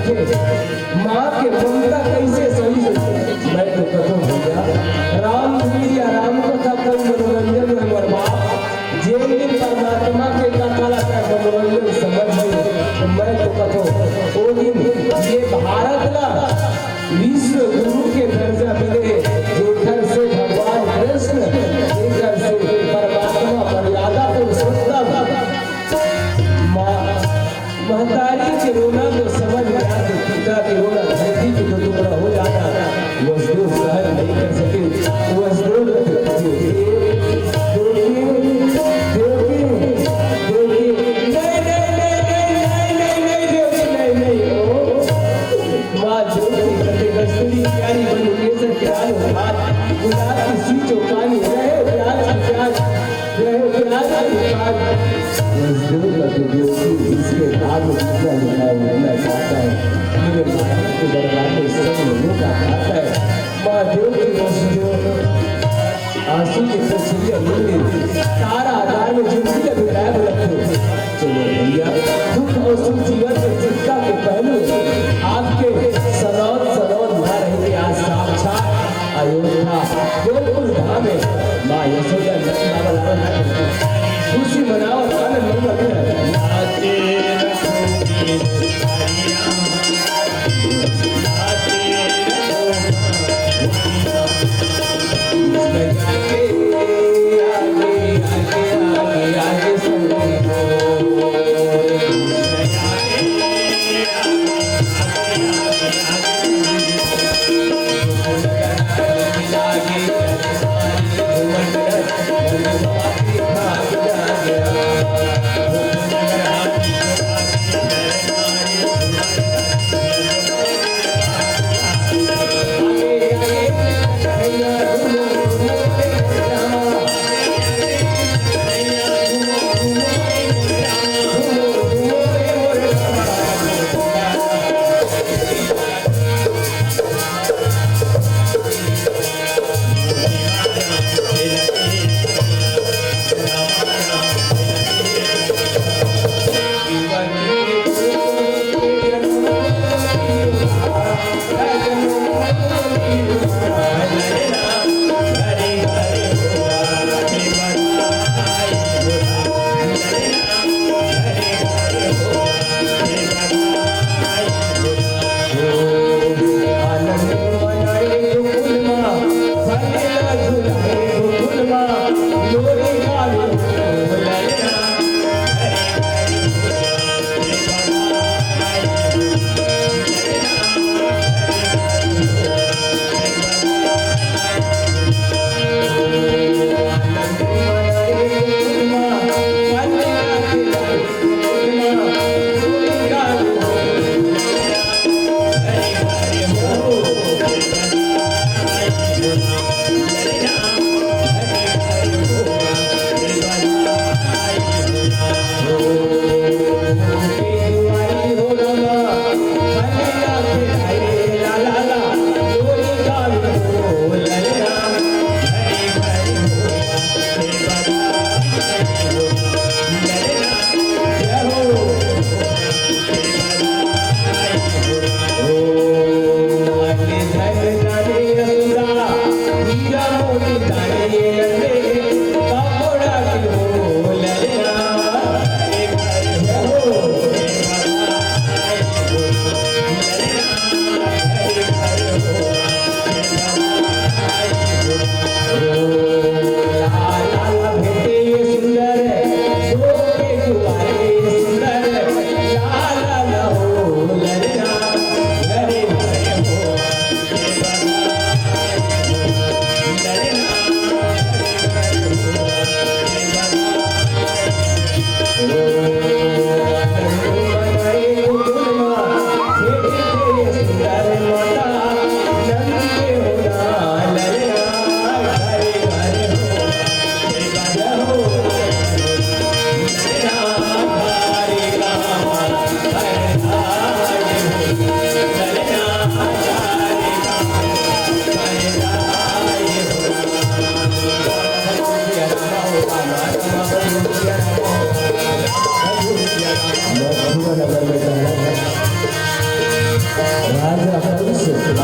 माँ के ममता कइसे सही होथे? मैं तो कथों भैया, रामधुन या राम कथा कम मनोरंजन हे मोर बाप। जेन दिन परमात्मा के कथा ला तैं मनोरंजन समझ ले, त मैं तो कथों, ओ दिन ये भारत ला विश्व गुरु के दर्जा मिले, जेकर से भगवान कृष्ण, जेकर से परमात्मा मर्यादा पुरुषोत्तम। माँ, महतारी के रोना तो समझ में आथे, पिता के रोना धरती के दो टुकड़ा हो जाना, वसुदेव सहन नहीं कर सके। वसुदेव कहथे, "देवकी, देवकी, देवकी, नहीं, नहीं, देवकी, नहीं, नहीं, ओ।" माँ देवकी कहथे, "कस्तूरी प्यारी बन केसर के लाल हो हाथ, गुलाब की सी चौपानी, रहे प्याज की प्याज।" यह प्यार का विकास मजदूर का जो व्यक्ति जिसके भाग में जितना लिखा है, उतना चाहता है। मेरे मालिक के दरबार में सब लोगों का खाता है। महादेव की मजदूर आंसू के पछुए मिलने तारा आधार में जिंदगी का विदाई रखो। चलो भैया, दुख और सुख जीवन के चिंता के पहलू आपके सनौत सनौत ना रहेंगे। आज साक्षात अयोध्या गोकुल धाम में माँ यशोदा नंद बाबा लाल खुशी मनावत आनंद मनावत है।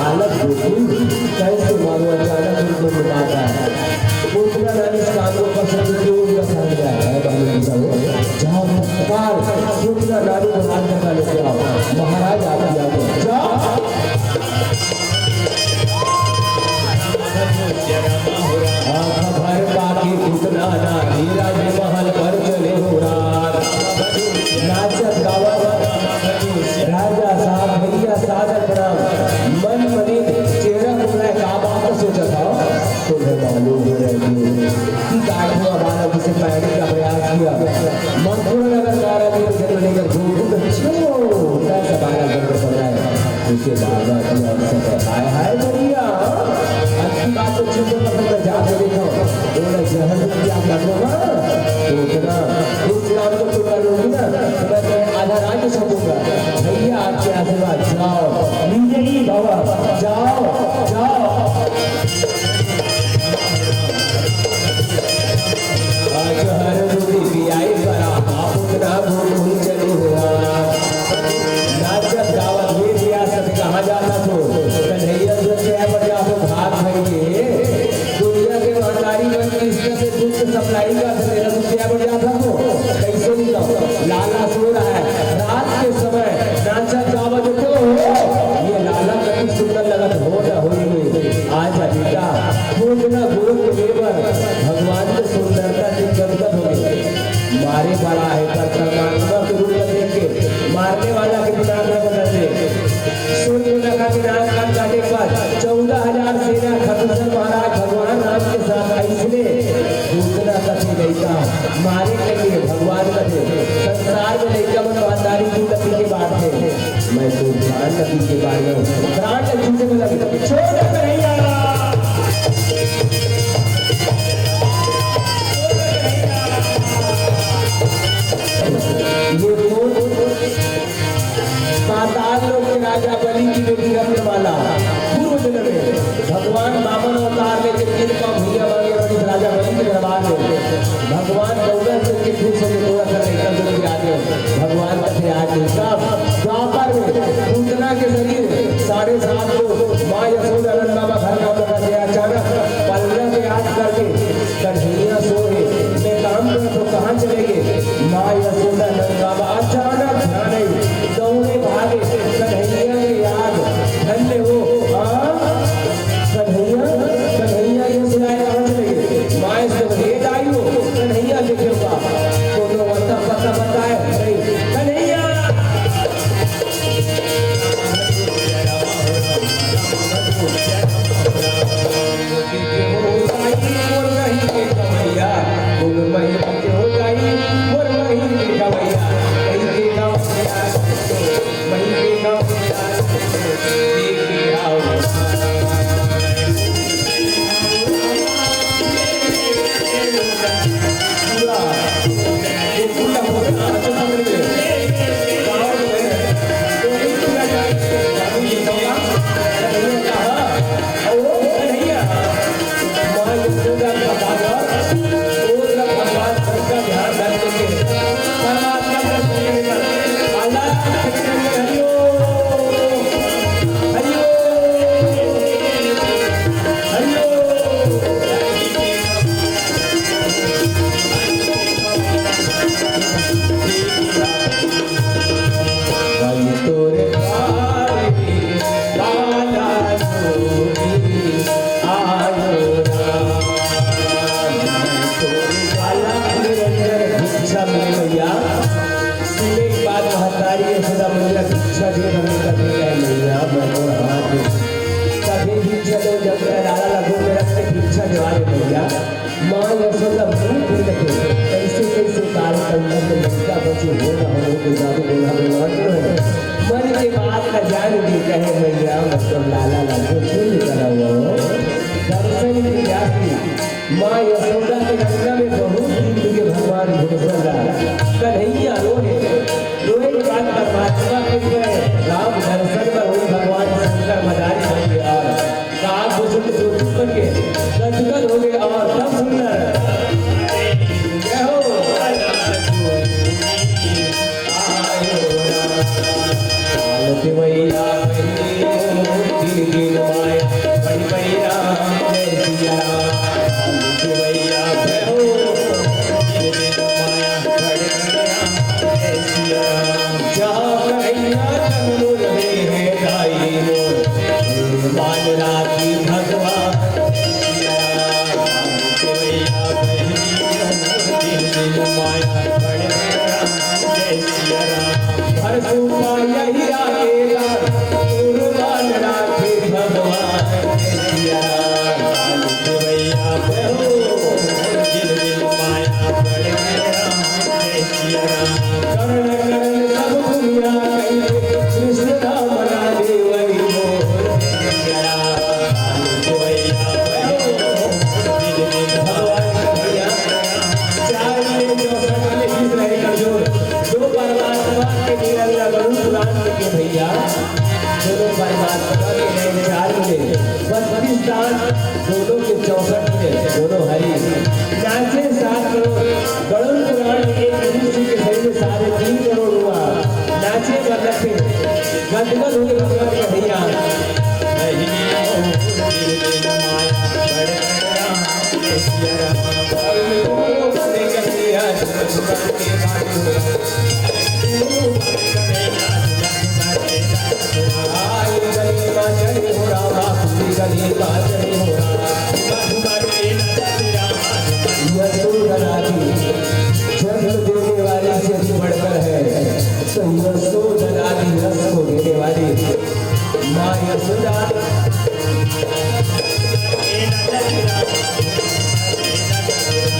बालक गोकुल कैसे मानो अचानक उनको मिलाता है। उतना नाम इस काम को पसंद क्यों उनका समझ आया है, बालक जी का वो जहाँ तत्काल उतना नाम को हाथ लगा लेते आओ। महाराज आप जाओ, जाओ। आँख भर बाकी पूतना ना, धीरज महल पर चले हो राज। नाचत गावत राजा साहब, भैया सादर प्रणाम। मन मनित चेहरा को मैं का बात सोचा था, तुम्हें मालूम हो रहे कि काठिया बालक से पैरने का प्रयास किया। मथुरा नगर कारागृह से जन्म लेकर गोकुल में छोटा सा बालक बनकर पड़ रहा है। उसे बाबा की अवसर है। हाय, हाय, भैया, अच्छी बात तो चुप कर, मैं जाके देखो। बोला, जहर भी क्या कर लो ना, तो उतना इस काम को तुम कर लोगी ना, तो मैं तुम्हें आधा राज्य सौंपूंगा। भैया, आपके आशीर्वाद, जाओ, विजयी भव, जाओ, जाओ। आज हर दुख की आई बरा, आप उतना भूल चले हो। नाचत गावत वीर रियासत कहाँ जाता तो कन्हैया जो से पर जातो भाग भई के। दुनिया के महतारी मन की इज्जत से दुख सप्लाई का से तेरा दुख क्या बढ़ जाता तो कैसे नहीं तो लाला सो रहा है। रात के समय नाचत गावत तो ये लाला कति सुंदर लगत हो ना होई हुई। आज बेटा, वो इतना गुरु के देवर भगवान के सुंदरता की गदगद हो गई। मारे बड़ा है पर परमात्मा के रूप में देख के मारने वाला के दिमाग में बदल दे। सूर्य नखा के नाक कान काटे पर चौदह हजार सेना खरदूषण महाराज भगवान राम के साथ ऐसने दूतना कथी लइका मारे के लिए भगवान कथे। संसार में लइका मन महतारी की कथी के बात है। मैं तो प्राण नदी के बारे में प्राण नदी से बोला, छोड़ दे कन्हैया। ये तो पाताल लोक के राजा बलि की बेटी रत्नमाला पूर्व जन्म में भगवान वामन अवतार लेके कृपा भैया मांगे और इस राजा बलि के दरबार में भगवान गौरा से के फिर से थोड़ा सा लेकर जो भी आगे भगवान का थे आज नहीं। तब द्वापर में पूतना के शरीर साढ़े सात को माँ यशोदा नंद बाबा घर का बता दिया। अचानक पलना के हाथ करके कन्हैया सो है, मैं काम कर तो कहाँ चले गए? माँ यशोदा नंद बाबा अचानक ध्यान आई, दौड़े भागे कन्हैया के याद। धन्य हो हाँ कन्हैया, कन्हैया ये सिलाए कहाँ चले गए? माँ यशोदा, हे दाई हो, कन्हैया देखे का कोनो अता पता बताए नहीं। कन्हैया महतारी यशोदा मैया भिक्षा दे, मैया मैं तो हाथ दे। तभी भिक्षा दे, जब मैं लाला लगो मेरा से भिक्षा दिवा दे मैया। माँ यशोदा मुंह खुल के कैसे कैसे काल कंडन में लड़का बचे हो ना हो तो जादू बोला भगवान को है। मन के बात का जान दे कहे मैया, मतलब लाला लगो सुन करा वो। दर्शन की प्यासी माँ यशोदा के अंगना में बहुत दिन के भगवान घुसल रहा। कन्हैया रोए, रोए के बाद परमात्मा के गए राम दर्शन में हुई भगवान शंकर मदारी बन गए और काग बुजुर्ग ज्योति बन गए, गदगद हो गए और तब सुंदर जय हो। आरती मैया बहनी मोती बिना यशोदा रानी जन्म देने वाली से भी बढ़कर है, तो यशोदा रानी रस को देने वाली माँ यशोदा।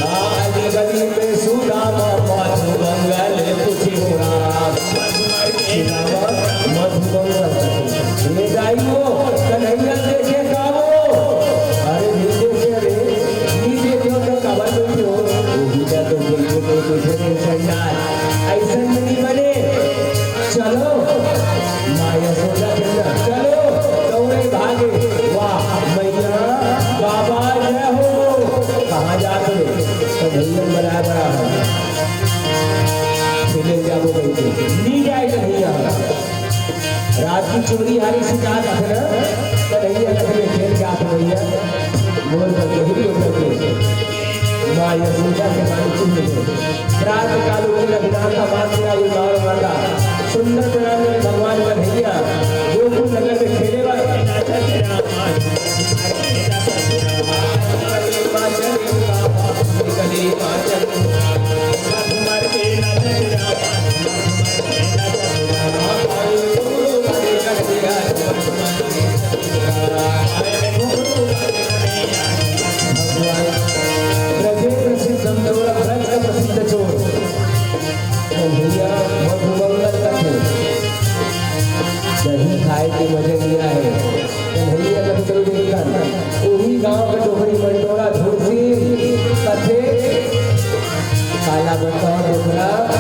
काली गली में सुदामा मधुमंगल कुछ हो रहा। सुदामा मधुमंगल। ये दाई वो कन्हैया देखे का वो? अरे नहीं देखे रे, नहीं देखे हो तो काबर बोलते हो? वो भी तो बोलते हो, कुछ नहीं, चंडाल। ऐसा नहीं बने। चलो, माँ यशोदा कहना, "चलो, दौड़े भागे।" वाह, मैया, बाबा जय हो। कहाँ जात हो? तो भैया बड़ा बड़ा है। खेले जाबो कहिके। नी जाए कन्हैया। रात की चोरी हारी से जात है ना? कन्हैया कहने खेल जात भैया। बोल कर यही तो करके। माँ यशोदा के मानिक चिन्ह है। प्रात काल उठे रघुनाथ का माथ मेरा उल्लाड़ माता। सुंदर प्रयाग में भगवान कन्हैया गोकुल नगर में खेले वाले। ब्रजेंद्र सिंह समतोला, ब्रज का प्रसिद्ध चोर। कन्हैया मधुमंगल कथे, दही खाए के मजा लिया है। कन्हैया कथे चलो देखन, वही गांव का डोकरी मंटोला धुरसी कथे, काला बताओ डोकरा,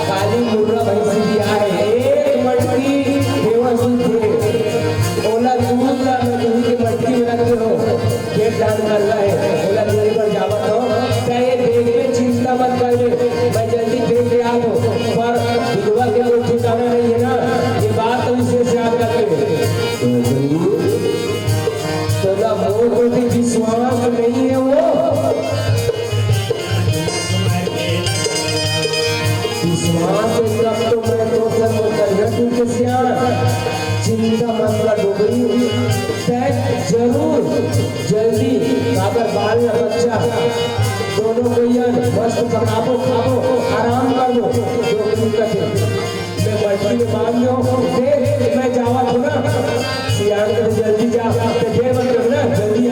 काली मुर्रा भैंसी भी आए, एक मटकी देवर सुन पूरे, ओला दूध ला मैं दूध के मटकी में रख दे हो। खेत धान करना है, ओला दूरी पर जावत हो, तै ये देख के चिंता मत कर ले, मैं जल्दी देख के आत हो। पर विधवा के कोई ठिकाना नहीं है ना, ये बात तो विशेष याद रख ले। तो भाई, तोला मोर प्रति विश्वास नहीं है वो? विश्वास है तब तो मैं तो सब करिया तू के सियान। चिंता मत कर डोकरी, तै जरूर जल्दी काबर बाल या बच्चा दोनों कोइया मस्त पकाबो, खाबो, आराम करबो। डोकरी कथे, मैं मटकी में बांध लो, दे, मैं जावा थोड़ा। सियान कथे जल्दी जा, ते दे मत ना, जल्दी आ।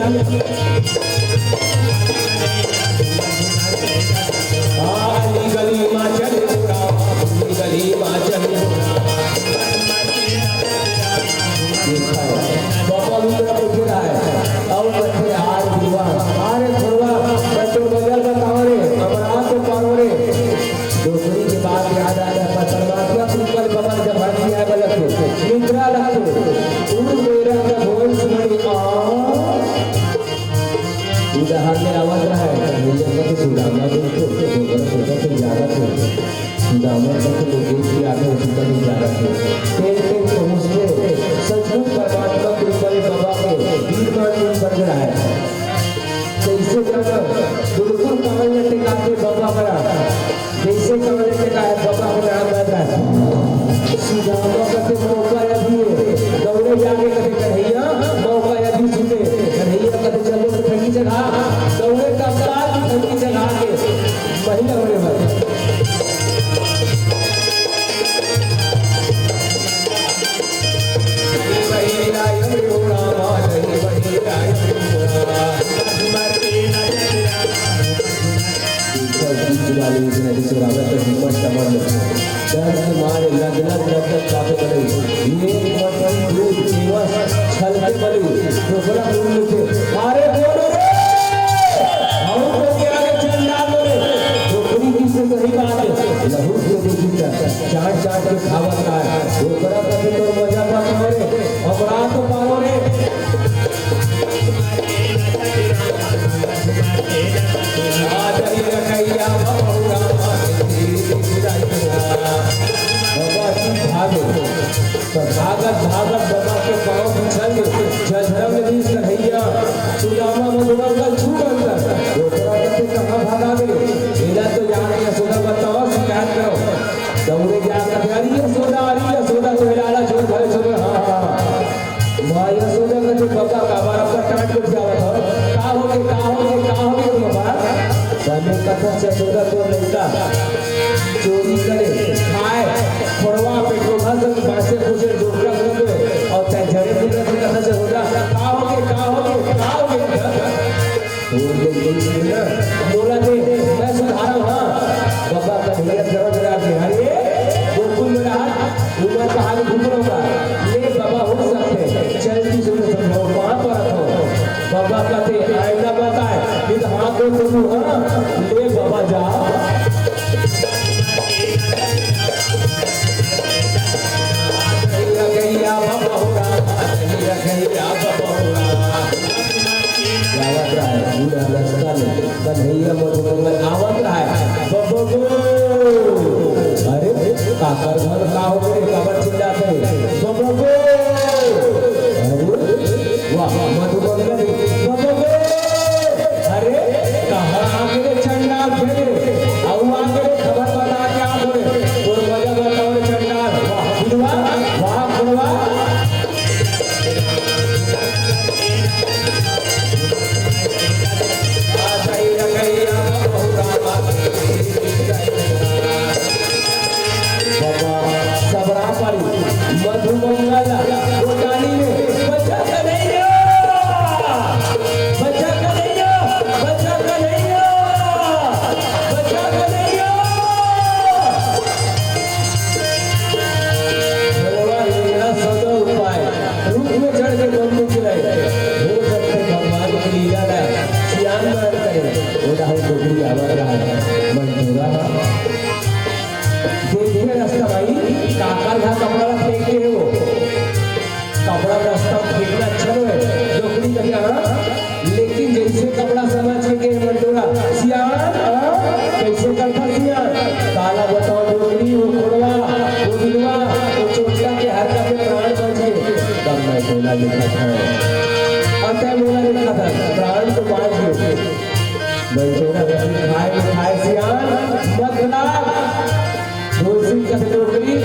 काली गली मा चल बुरा, काली गली मा चल बुरा। देखा है, बाबा भी मेरा पूछ रहा है, और बच्चे हार बुआ, अरे थोड़ा बच्चों बदल बताओ रे, हमारा तो पारो रे। डोकरी के बात याद आ जाता, परमात्मा कृपा के बाबा जब हर किया है, बलक निद्रा लगते, दूर मेरा का भोज मणि आ। उदाहरण में आवत रहा है, भैया का तो सुदामा को, तो, तो, तो, तो, तो, तो, तो, तो, सुदामा का तो देख के आगे उसी का भी जा रहा है। तेरे, तेरे पहुंचते सचमुच परमात्मा कृपा के बाबा के बीच में बन रहा है। जैसे जाना, बिल्कुल कान में टिका के बाबा करा। जैसे कान में टिका है, बाबा को नाम बता। सुदामा कथे मौका अभी है, दौड़े जाके कथे कन्हैया, मौका अभी सुने। कन्हैया कथे चलो तो ठंडी जगह, दौड़े तब तक ठंडी जगह के महिला होने वाली। डर के मारे लग लग लग लग कांपे बने। ये मत दूध केवल छलके बने। डोकरा बोल लेते, "अरे बोलो रे, हम तो क्या रे चंडाल रे।" डोकरी की से सही बात है, लहू से देखी चाट चाट के खावत का है। डोकरा कथे तोर मजा पा पाओ रे, हमरा तो पाओ रे। आ जाई रखैया बबुआ, बाबा जी भागे। तो भागत भागत बाबा के पाँव बिछल, जझरंग ली कन्हैया, सुदामा मधुमंगल छू अंतर। ओकरा का होगे, का होगे बाबा? बने कथा, जसोदा तोर लइका चोरी करे, खाए, खोड़वा, पेटोभा संग बाँचे खुचे डोकरा घूमत हे, अउ तैं झड़े पुतरा के कथा, जसोदा, का होगे, का होगे, का होगे? तोर ले गई ना, मोला दे, मैं सुधारव, हाँ। बाबा कन्हैया जरा जरा के, अरे, गोकुल में रहा, उमर कहाँ के घूम रहा होगा? ले बाबा, हो सकते, चल की सुन समझाओ, कहाँ पर रखो? बाबा कहते, आईना बताए, फिर हाथ को सुनू, हाँ, ले बाबा जा। गैया, गैया, बाबा हो रहा, गैया, गैया, बाबा हो रहा। आवत रहा है, पूरा रास्ता में कन्हैया मधुमंगल आवत रहा है। बबगो, अरे, काकर घर का हो गए, काबर चिल्लात हे? बबगो, अरे, वाह, मधुमंगल, बबगो, अरे, कहाँ आके रे चंडाल फेंक रे? अउ आके रे खबर बता के आ बोले, तोर मजा बताओ रे चंडाल, वाह, बुढ़वा, वाह, बुढ़वा। बाबा, सबरा पारी, मधुमंगल, गोटानी में, बच्चा कन्हैया, बच्चा कन्हैया, बच्चा कन्हैया, बच्चा कन्हैया। भगवान मेरा सदा उपाय। रुख में चढ़ के बम निकले। हो सकते भगवान की लीला है। सियान मान करे। वो राहुल डोकरी आवाज रहा है। मंटूरा। देखिए रास्ता भाई, काका घर कपड़ा फेंक के है वो। कपड़ा रास्ता फेंकना अच्छा नो है। डोकरी कभी आना। लेकिन जैसे कपड़ा समझ के गे मंटूरा, सियान, हाँ? कैसे करता सियान? काला बताओ डोकरी, वो खोड़वा, वो बिलवा, वो चोटला के हरकत में प्राण बच गए। तब मैं बोला लिखा था। और तय बोला लिखा था, प्राण तो बाँच गए। मंटूरा कभी खाए न खाए सियान, मत लाग। तुलसी कथे डोकरी,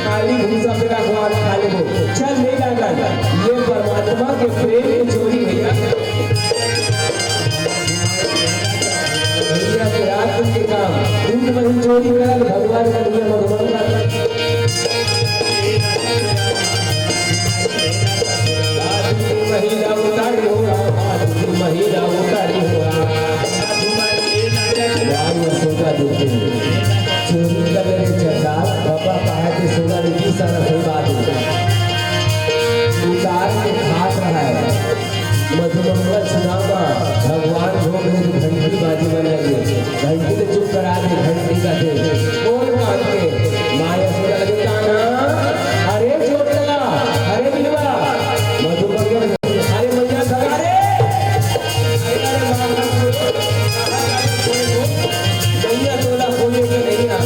काली भूसा पे रखवा खा लेबो। चल ले लागल, ये परमात्मा के प्रेम के चोरी भैया। भैया के रात दिन के काम, दिन में ही चोरी करल, भगवान का दिया भगवान का। रात दिन महिला उतारी हो, रात दिन महिला उतारी हो। वाह, यशोदा देवी। चोरी कर ले रे चंडाल, बाबा कहा के सोना रे बीस आना सही बात है। उतार के खात रहा है। मधुमंगल सुदामा, भगवान भोग है तो घंटी बाजी बन लगे। घंटी तो चुप करा दे, घंटी का दे। बोल कान के, माँ यशोदा लगे काना, अरे चोटला, अरे बिलवा, मधुमंगल अरे मैया सगा रे। अरे, अरे, माँ, माँ, मैया तोला खोले के नहीं आ।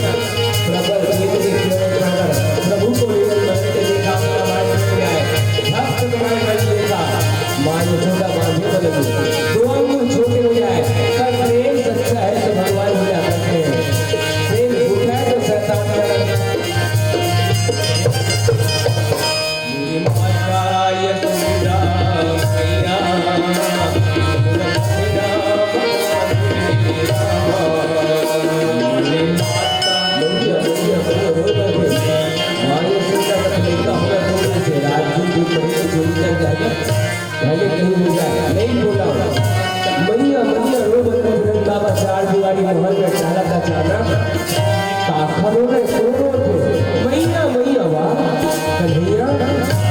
प्रबल प्रीत के केवल प्रगर, प्रभु को निरंतर के देखा, अपना माय बन गया है। भक्त तुम्हारे बन देखा, माँ यशोदा बांधे बलबू। दो अंगुल छोटे हो जाए, पर प्रेम सच्चा है तो भगवान हो जाते हैं। प्रेम झूठा है तो शैतान का भले कहीं हो जाए, नहीं बोला। मैया, मैया, रो मत रे बाबा, चार दीवारी मोहन में चाला का चाला। काखरो रे, को रोथे? मैया, मैया, वाह। कन्हैया,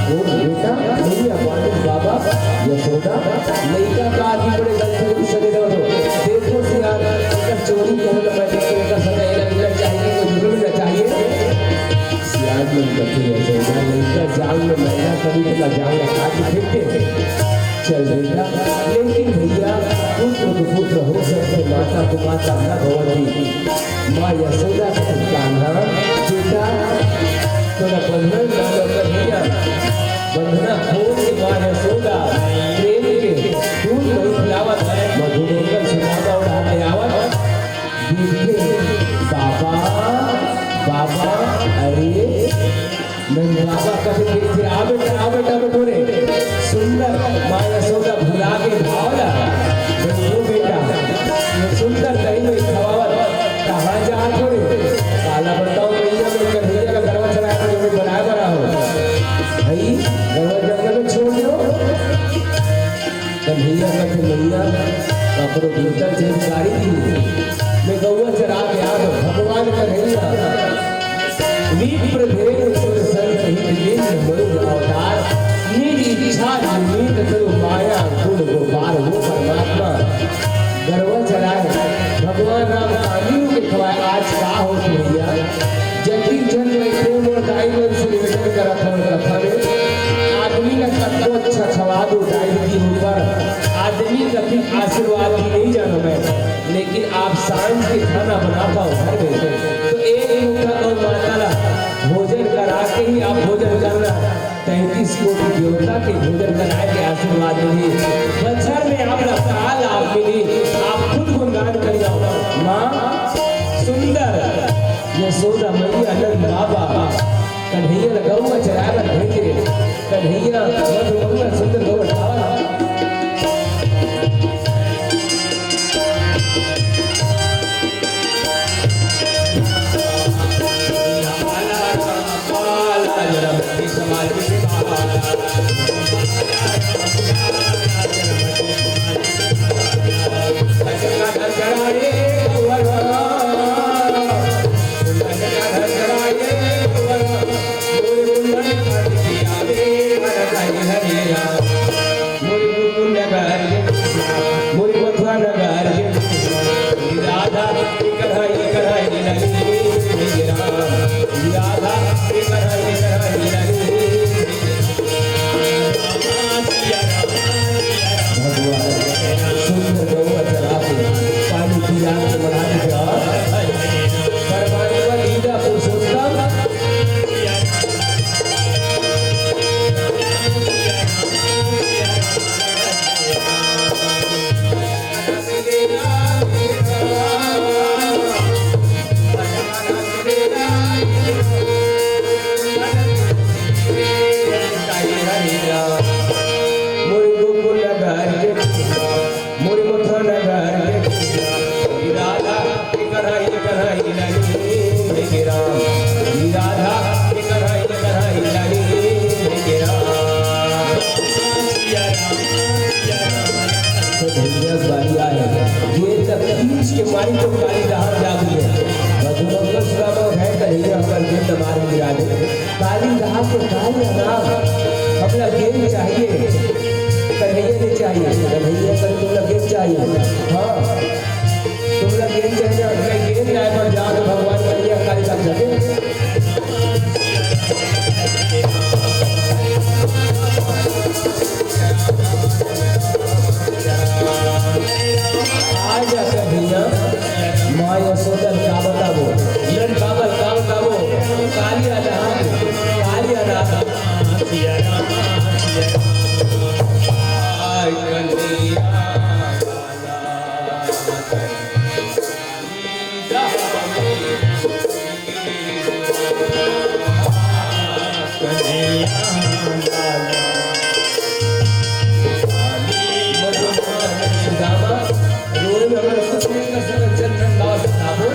वो बेटा, मैया, मालिक बाबा, यशोदा, लइका का आदि बड़े गलती से चले जाओ तो। देखो सियान, एकर चोरी के मतलब मैं देख के एकर सजा एला मिलना चाहिए, कोई जुर्म मिलना चाहिए। सियान मन कथे यशोदा, लइका जाल में मैना करी, तो जाल में काट फेंकते हैं। चल बेटा, लेकिन भैया, पुत्र कुपुत्र हो सकते, माता कुमाता न भवती। माँ यशोदा का कान्हा, बेटा, तोरा बंधन डालो कर भैया, बंधना खोल के माँ यशोदा, प्रेम के दूध नहीं पिलावत, मधुमंगल सुदामा उड़ा के आवत, देखे, बाबा, बाबा, अरे, नंद बाबा कथे, "फिर, फिर आ बेटा, आ बेटा," बटोरे। सुंदर माँ यशोदा भुला के भावला, "देखो बेटा, ये सुंदर दही में खवावत कहाँ जात हो रे?" काला बताओ, मैया मैं कन्हैया ला गरवा चराए बर बनाए बर आए हों। भाई, गरवा जंगल में छोड़ दो। कन्हैया कथे, "मैया, काकरो भीतर झन गारी दी, मैं गौवा चरा के आत हों।" भगवान कन्हैया विप्र धेनु सुर संग सहित लीन मनुज अवतार। निज इच्छा निमित करो माया गुण गोपार। वो परमात्मा गरवा चराए, भगवान राम काली के खवाए। आज का होत भैया, जतिक झन बइठे मोर दाई मन से निवेदन करत हवं कथा में, आदमी ला कतको अच्छा खवा दो, दाई के ऊपर आदमी कभी आशीर्वाद भी नहीं जानो मैं, लेकिन आप सांझ के खाना बना पाओ घर में, तो एक मुट्ठा गौ माता ला भोजन करा के ही आप भोजन करना। तैंतीस कोटि देवता के भोजन कराए के आशीर्वाद मिली। बछर में आप ला साल आप मिली, आप खुद गुणगान कर जाओ। माँ सुंदर, यशोदा मैया, नंद बाबा, कन्हैया ला गौवा चराए बर भेजे। कन्हैया मधुमंगल सुंदर गौवा चरावत। भगवान सुंदर गौवा चरा के पानी पिया के बढ़ा दीजा। परमात्मा लीला पुरुषोत्तम। मोर गोकुल नगर के, मोर मथुरा नगर के, राधा के कन्हई कन्हई लगी के राम, राधा के कन्हई कन्हई लगी के राम। तो भैया बारी आए, ये तब खींच के मारी तो काली राह जाग गई। मधुमंगल सुदामा है कन्हैया पर जिंद मार गिरा दे। काली राह के काली राह, हमला गेंद चाहिए, कन्हैया ने चाहिए, कन्हैया कर तुमला गेंद चाहिए। हाँ, तुमला गेंद चाहिए, मैं गेंद लाए पर जाओ तो भगवान कन्हैया काली राह जाके। आ जा कन्हैया, माँ यशोदा का बताबो, नंद बाबा का बताबो, कालिया नहा, कालिया नहा। आय कन्हैया। सुदामा, रोए में हमन कुछ नहीं कर सकत, चल चल लाओ बताबो,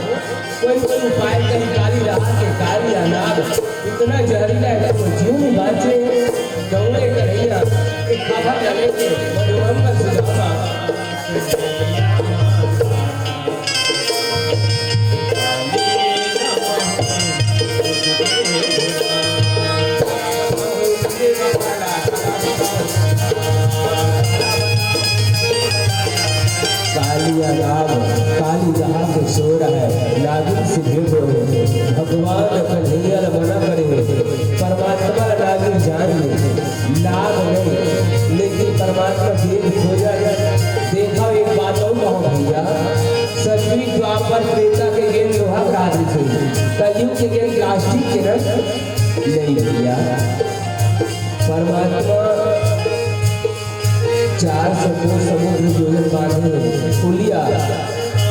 कोई कोई उपाय करी, काली राह के काली अनार, इतना जहरीला है कि वो जीव नहीं बाँचे, गौरे कन्हैया, एक खाफा डाले के, मधुरम का सुदामा। कालिया नाग, काली राह के सोर है, नागिन से भेंट होए। भगवान कन्हैया ल मना करे हे, परमात्मा ल नागिन जान ले, नाग नहीं, लेकिन परमात्मा देव खोजा है। देखा, एक बात और कहूँ भैया, सतयुग द्वापर त्रेता के गेंद लोहा के आदमी थे, कलयुग के गेंद प्लास्टिक के न। नहीं भैया, परमात्मा चार सौ कोस समुद्र योजन बांधे पुलिया,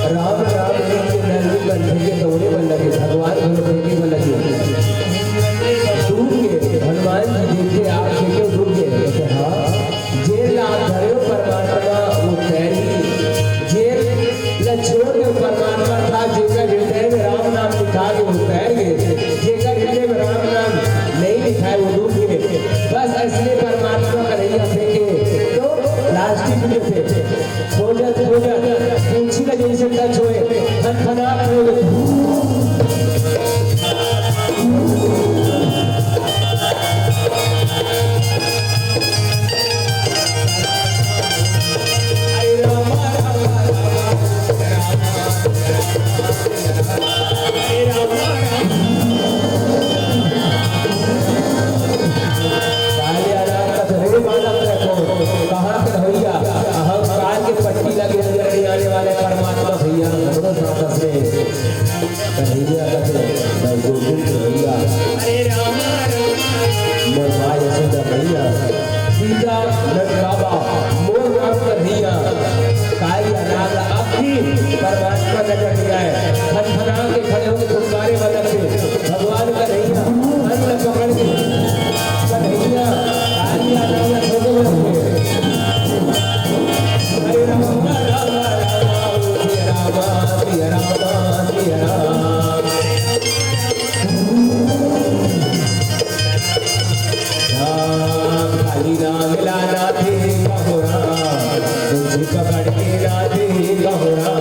राम राम लिख के नरमी बन फेंके दौड़े बन लगे, भगवान घलो फेंके बन लगे। दूर के यदा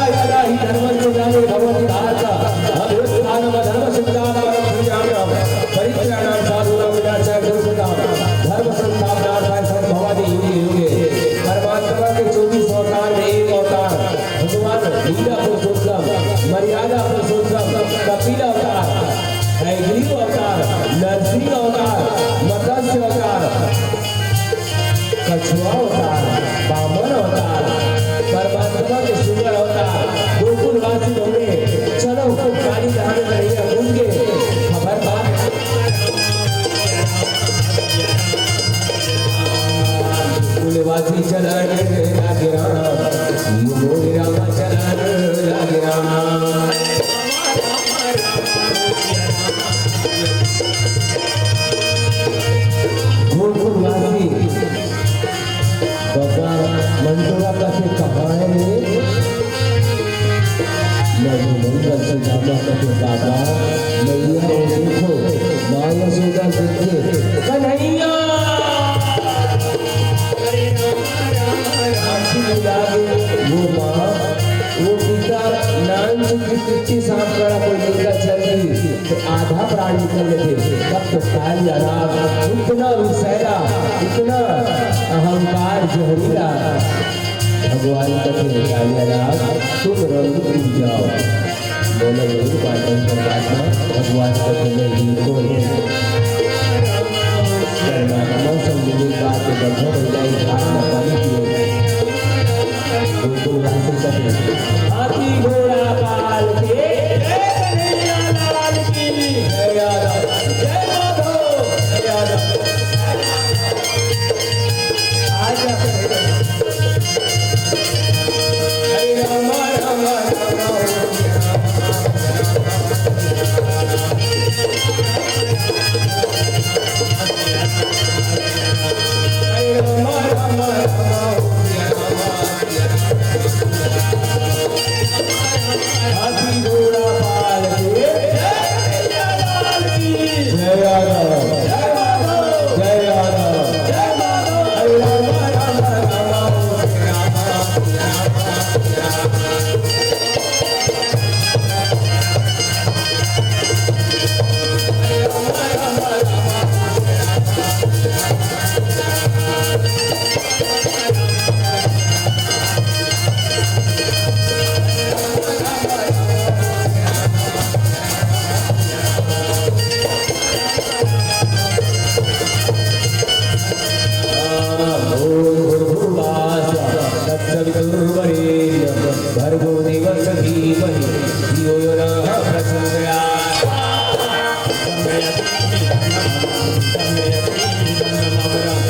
यदा हि धर्मस्य ग्लानिर्भवति भारत, अभ्युत्थानमधर्मस्य तदात्मानं सृजाम्यहम्। परित्राणाय साधूनां विनाशाय च गुरुभूतां धर्म संस्थापनार्थाय सम्भवामि युगे युगे। परमात्मा के चौबीस अवतार में एक अवतार भगवान लीला पुरुषोत्तम, मर्यादा पुरुषोत्तम, कपिल अवतार, हयग्रीव अवतार, नरसिंह अवतार, मत्स्य अवतार, कछुआ अवतार, बामन अवतार, परमात्मा के सुंदर अवतार, गोकुलवासी होंगे। चलो, काली धाम में भैया घूम के खबर बात। गोकुलवासी चलन लागे राम, ये मोरे राम चलन लागे राम। गोकुलवासी बबा मंटोवा कथे, "कहाँ है रे?" मधुमंगल सुदामा कथे, "बाबा, मैया वो देखो, माँ यशोदा देखे, कन्हैया।" आँखी मिला के वो माँ, वो पिता नान चुकी पिच्ची सांप करा कोई लेकर चल दी। तो आधा प्राण निकल लेते। तब तो कालिया राग इतना विषैला, इतना अहंकार जहरीला। भगवान कथे कालिया राग, "तुम रंग उड़ जाओ।" बोलो, बोलो, बाटन परमात्मा, भगवान कथे, "मैं ही तो हूँ।" परमात्मा संग मिले बात, ब्रह्म बन जाए, घाट में पानी पिए। गोकुल वासी कथे, हाथी घोड़ा पाल के, जय कन्हैया लाल की, जय यादव, जय माधव, जय यादव। आजा। हरे राम, राम, राम, राम। हरे राम, राम, राम, राम। हाथी घोड़ा पाल के जय यादव, जय यादव, जय यादव। हरे राम, राम, राम, राम। भर्गो देवस्य धीमहि धियो यो नः प्रचोदयात्। ॐ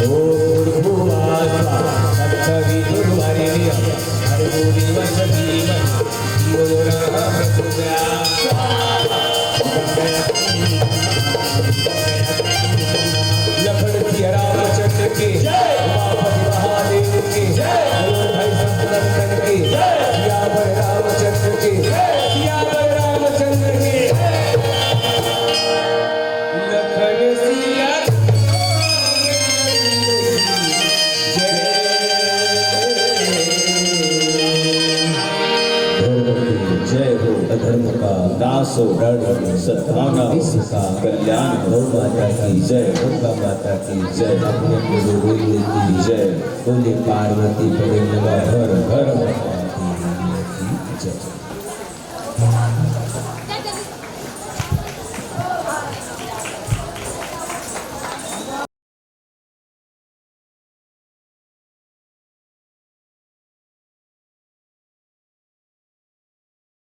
भूर्भुवः स्वः तत्सवितुर्वरेण्यं भर्गो देवस्य धीमहि धियो यो नः प्रचोदयात्। लखन सिया रामचंद्र की जय। उमापति महादेव की जय। बोलो भाई संत नंदन की जय। सियावर रामचंद्र की जय। सियावर रामचंद्र की जय। लखन सिया जय। धर्म की जय हो। अधर्म का नाश हो। रण में सद्भावना हो। विश्व का कल्याण हो। गौ माता की जय। गंगा माता की जय। अपने गुरु गोविंद की जय। बोले पार्वती पटेल नमः।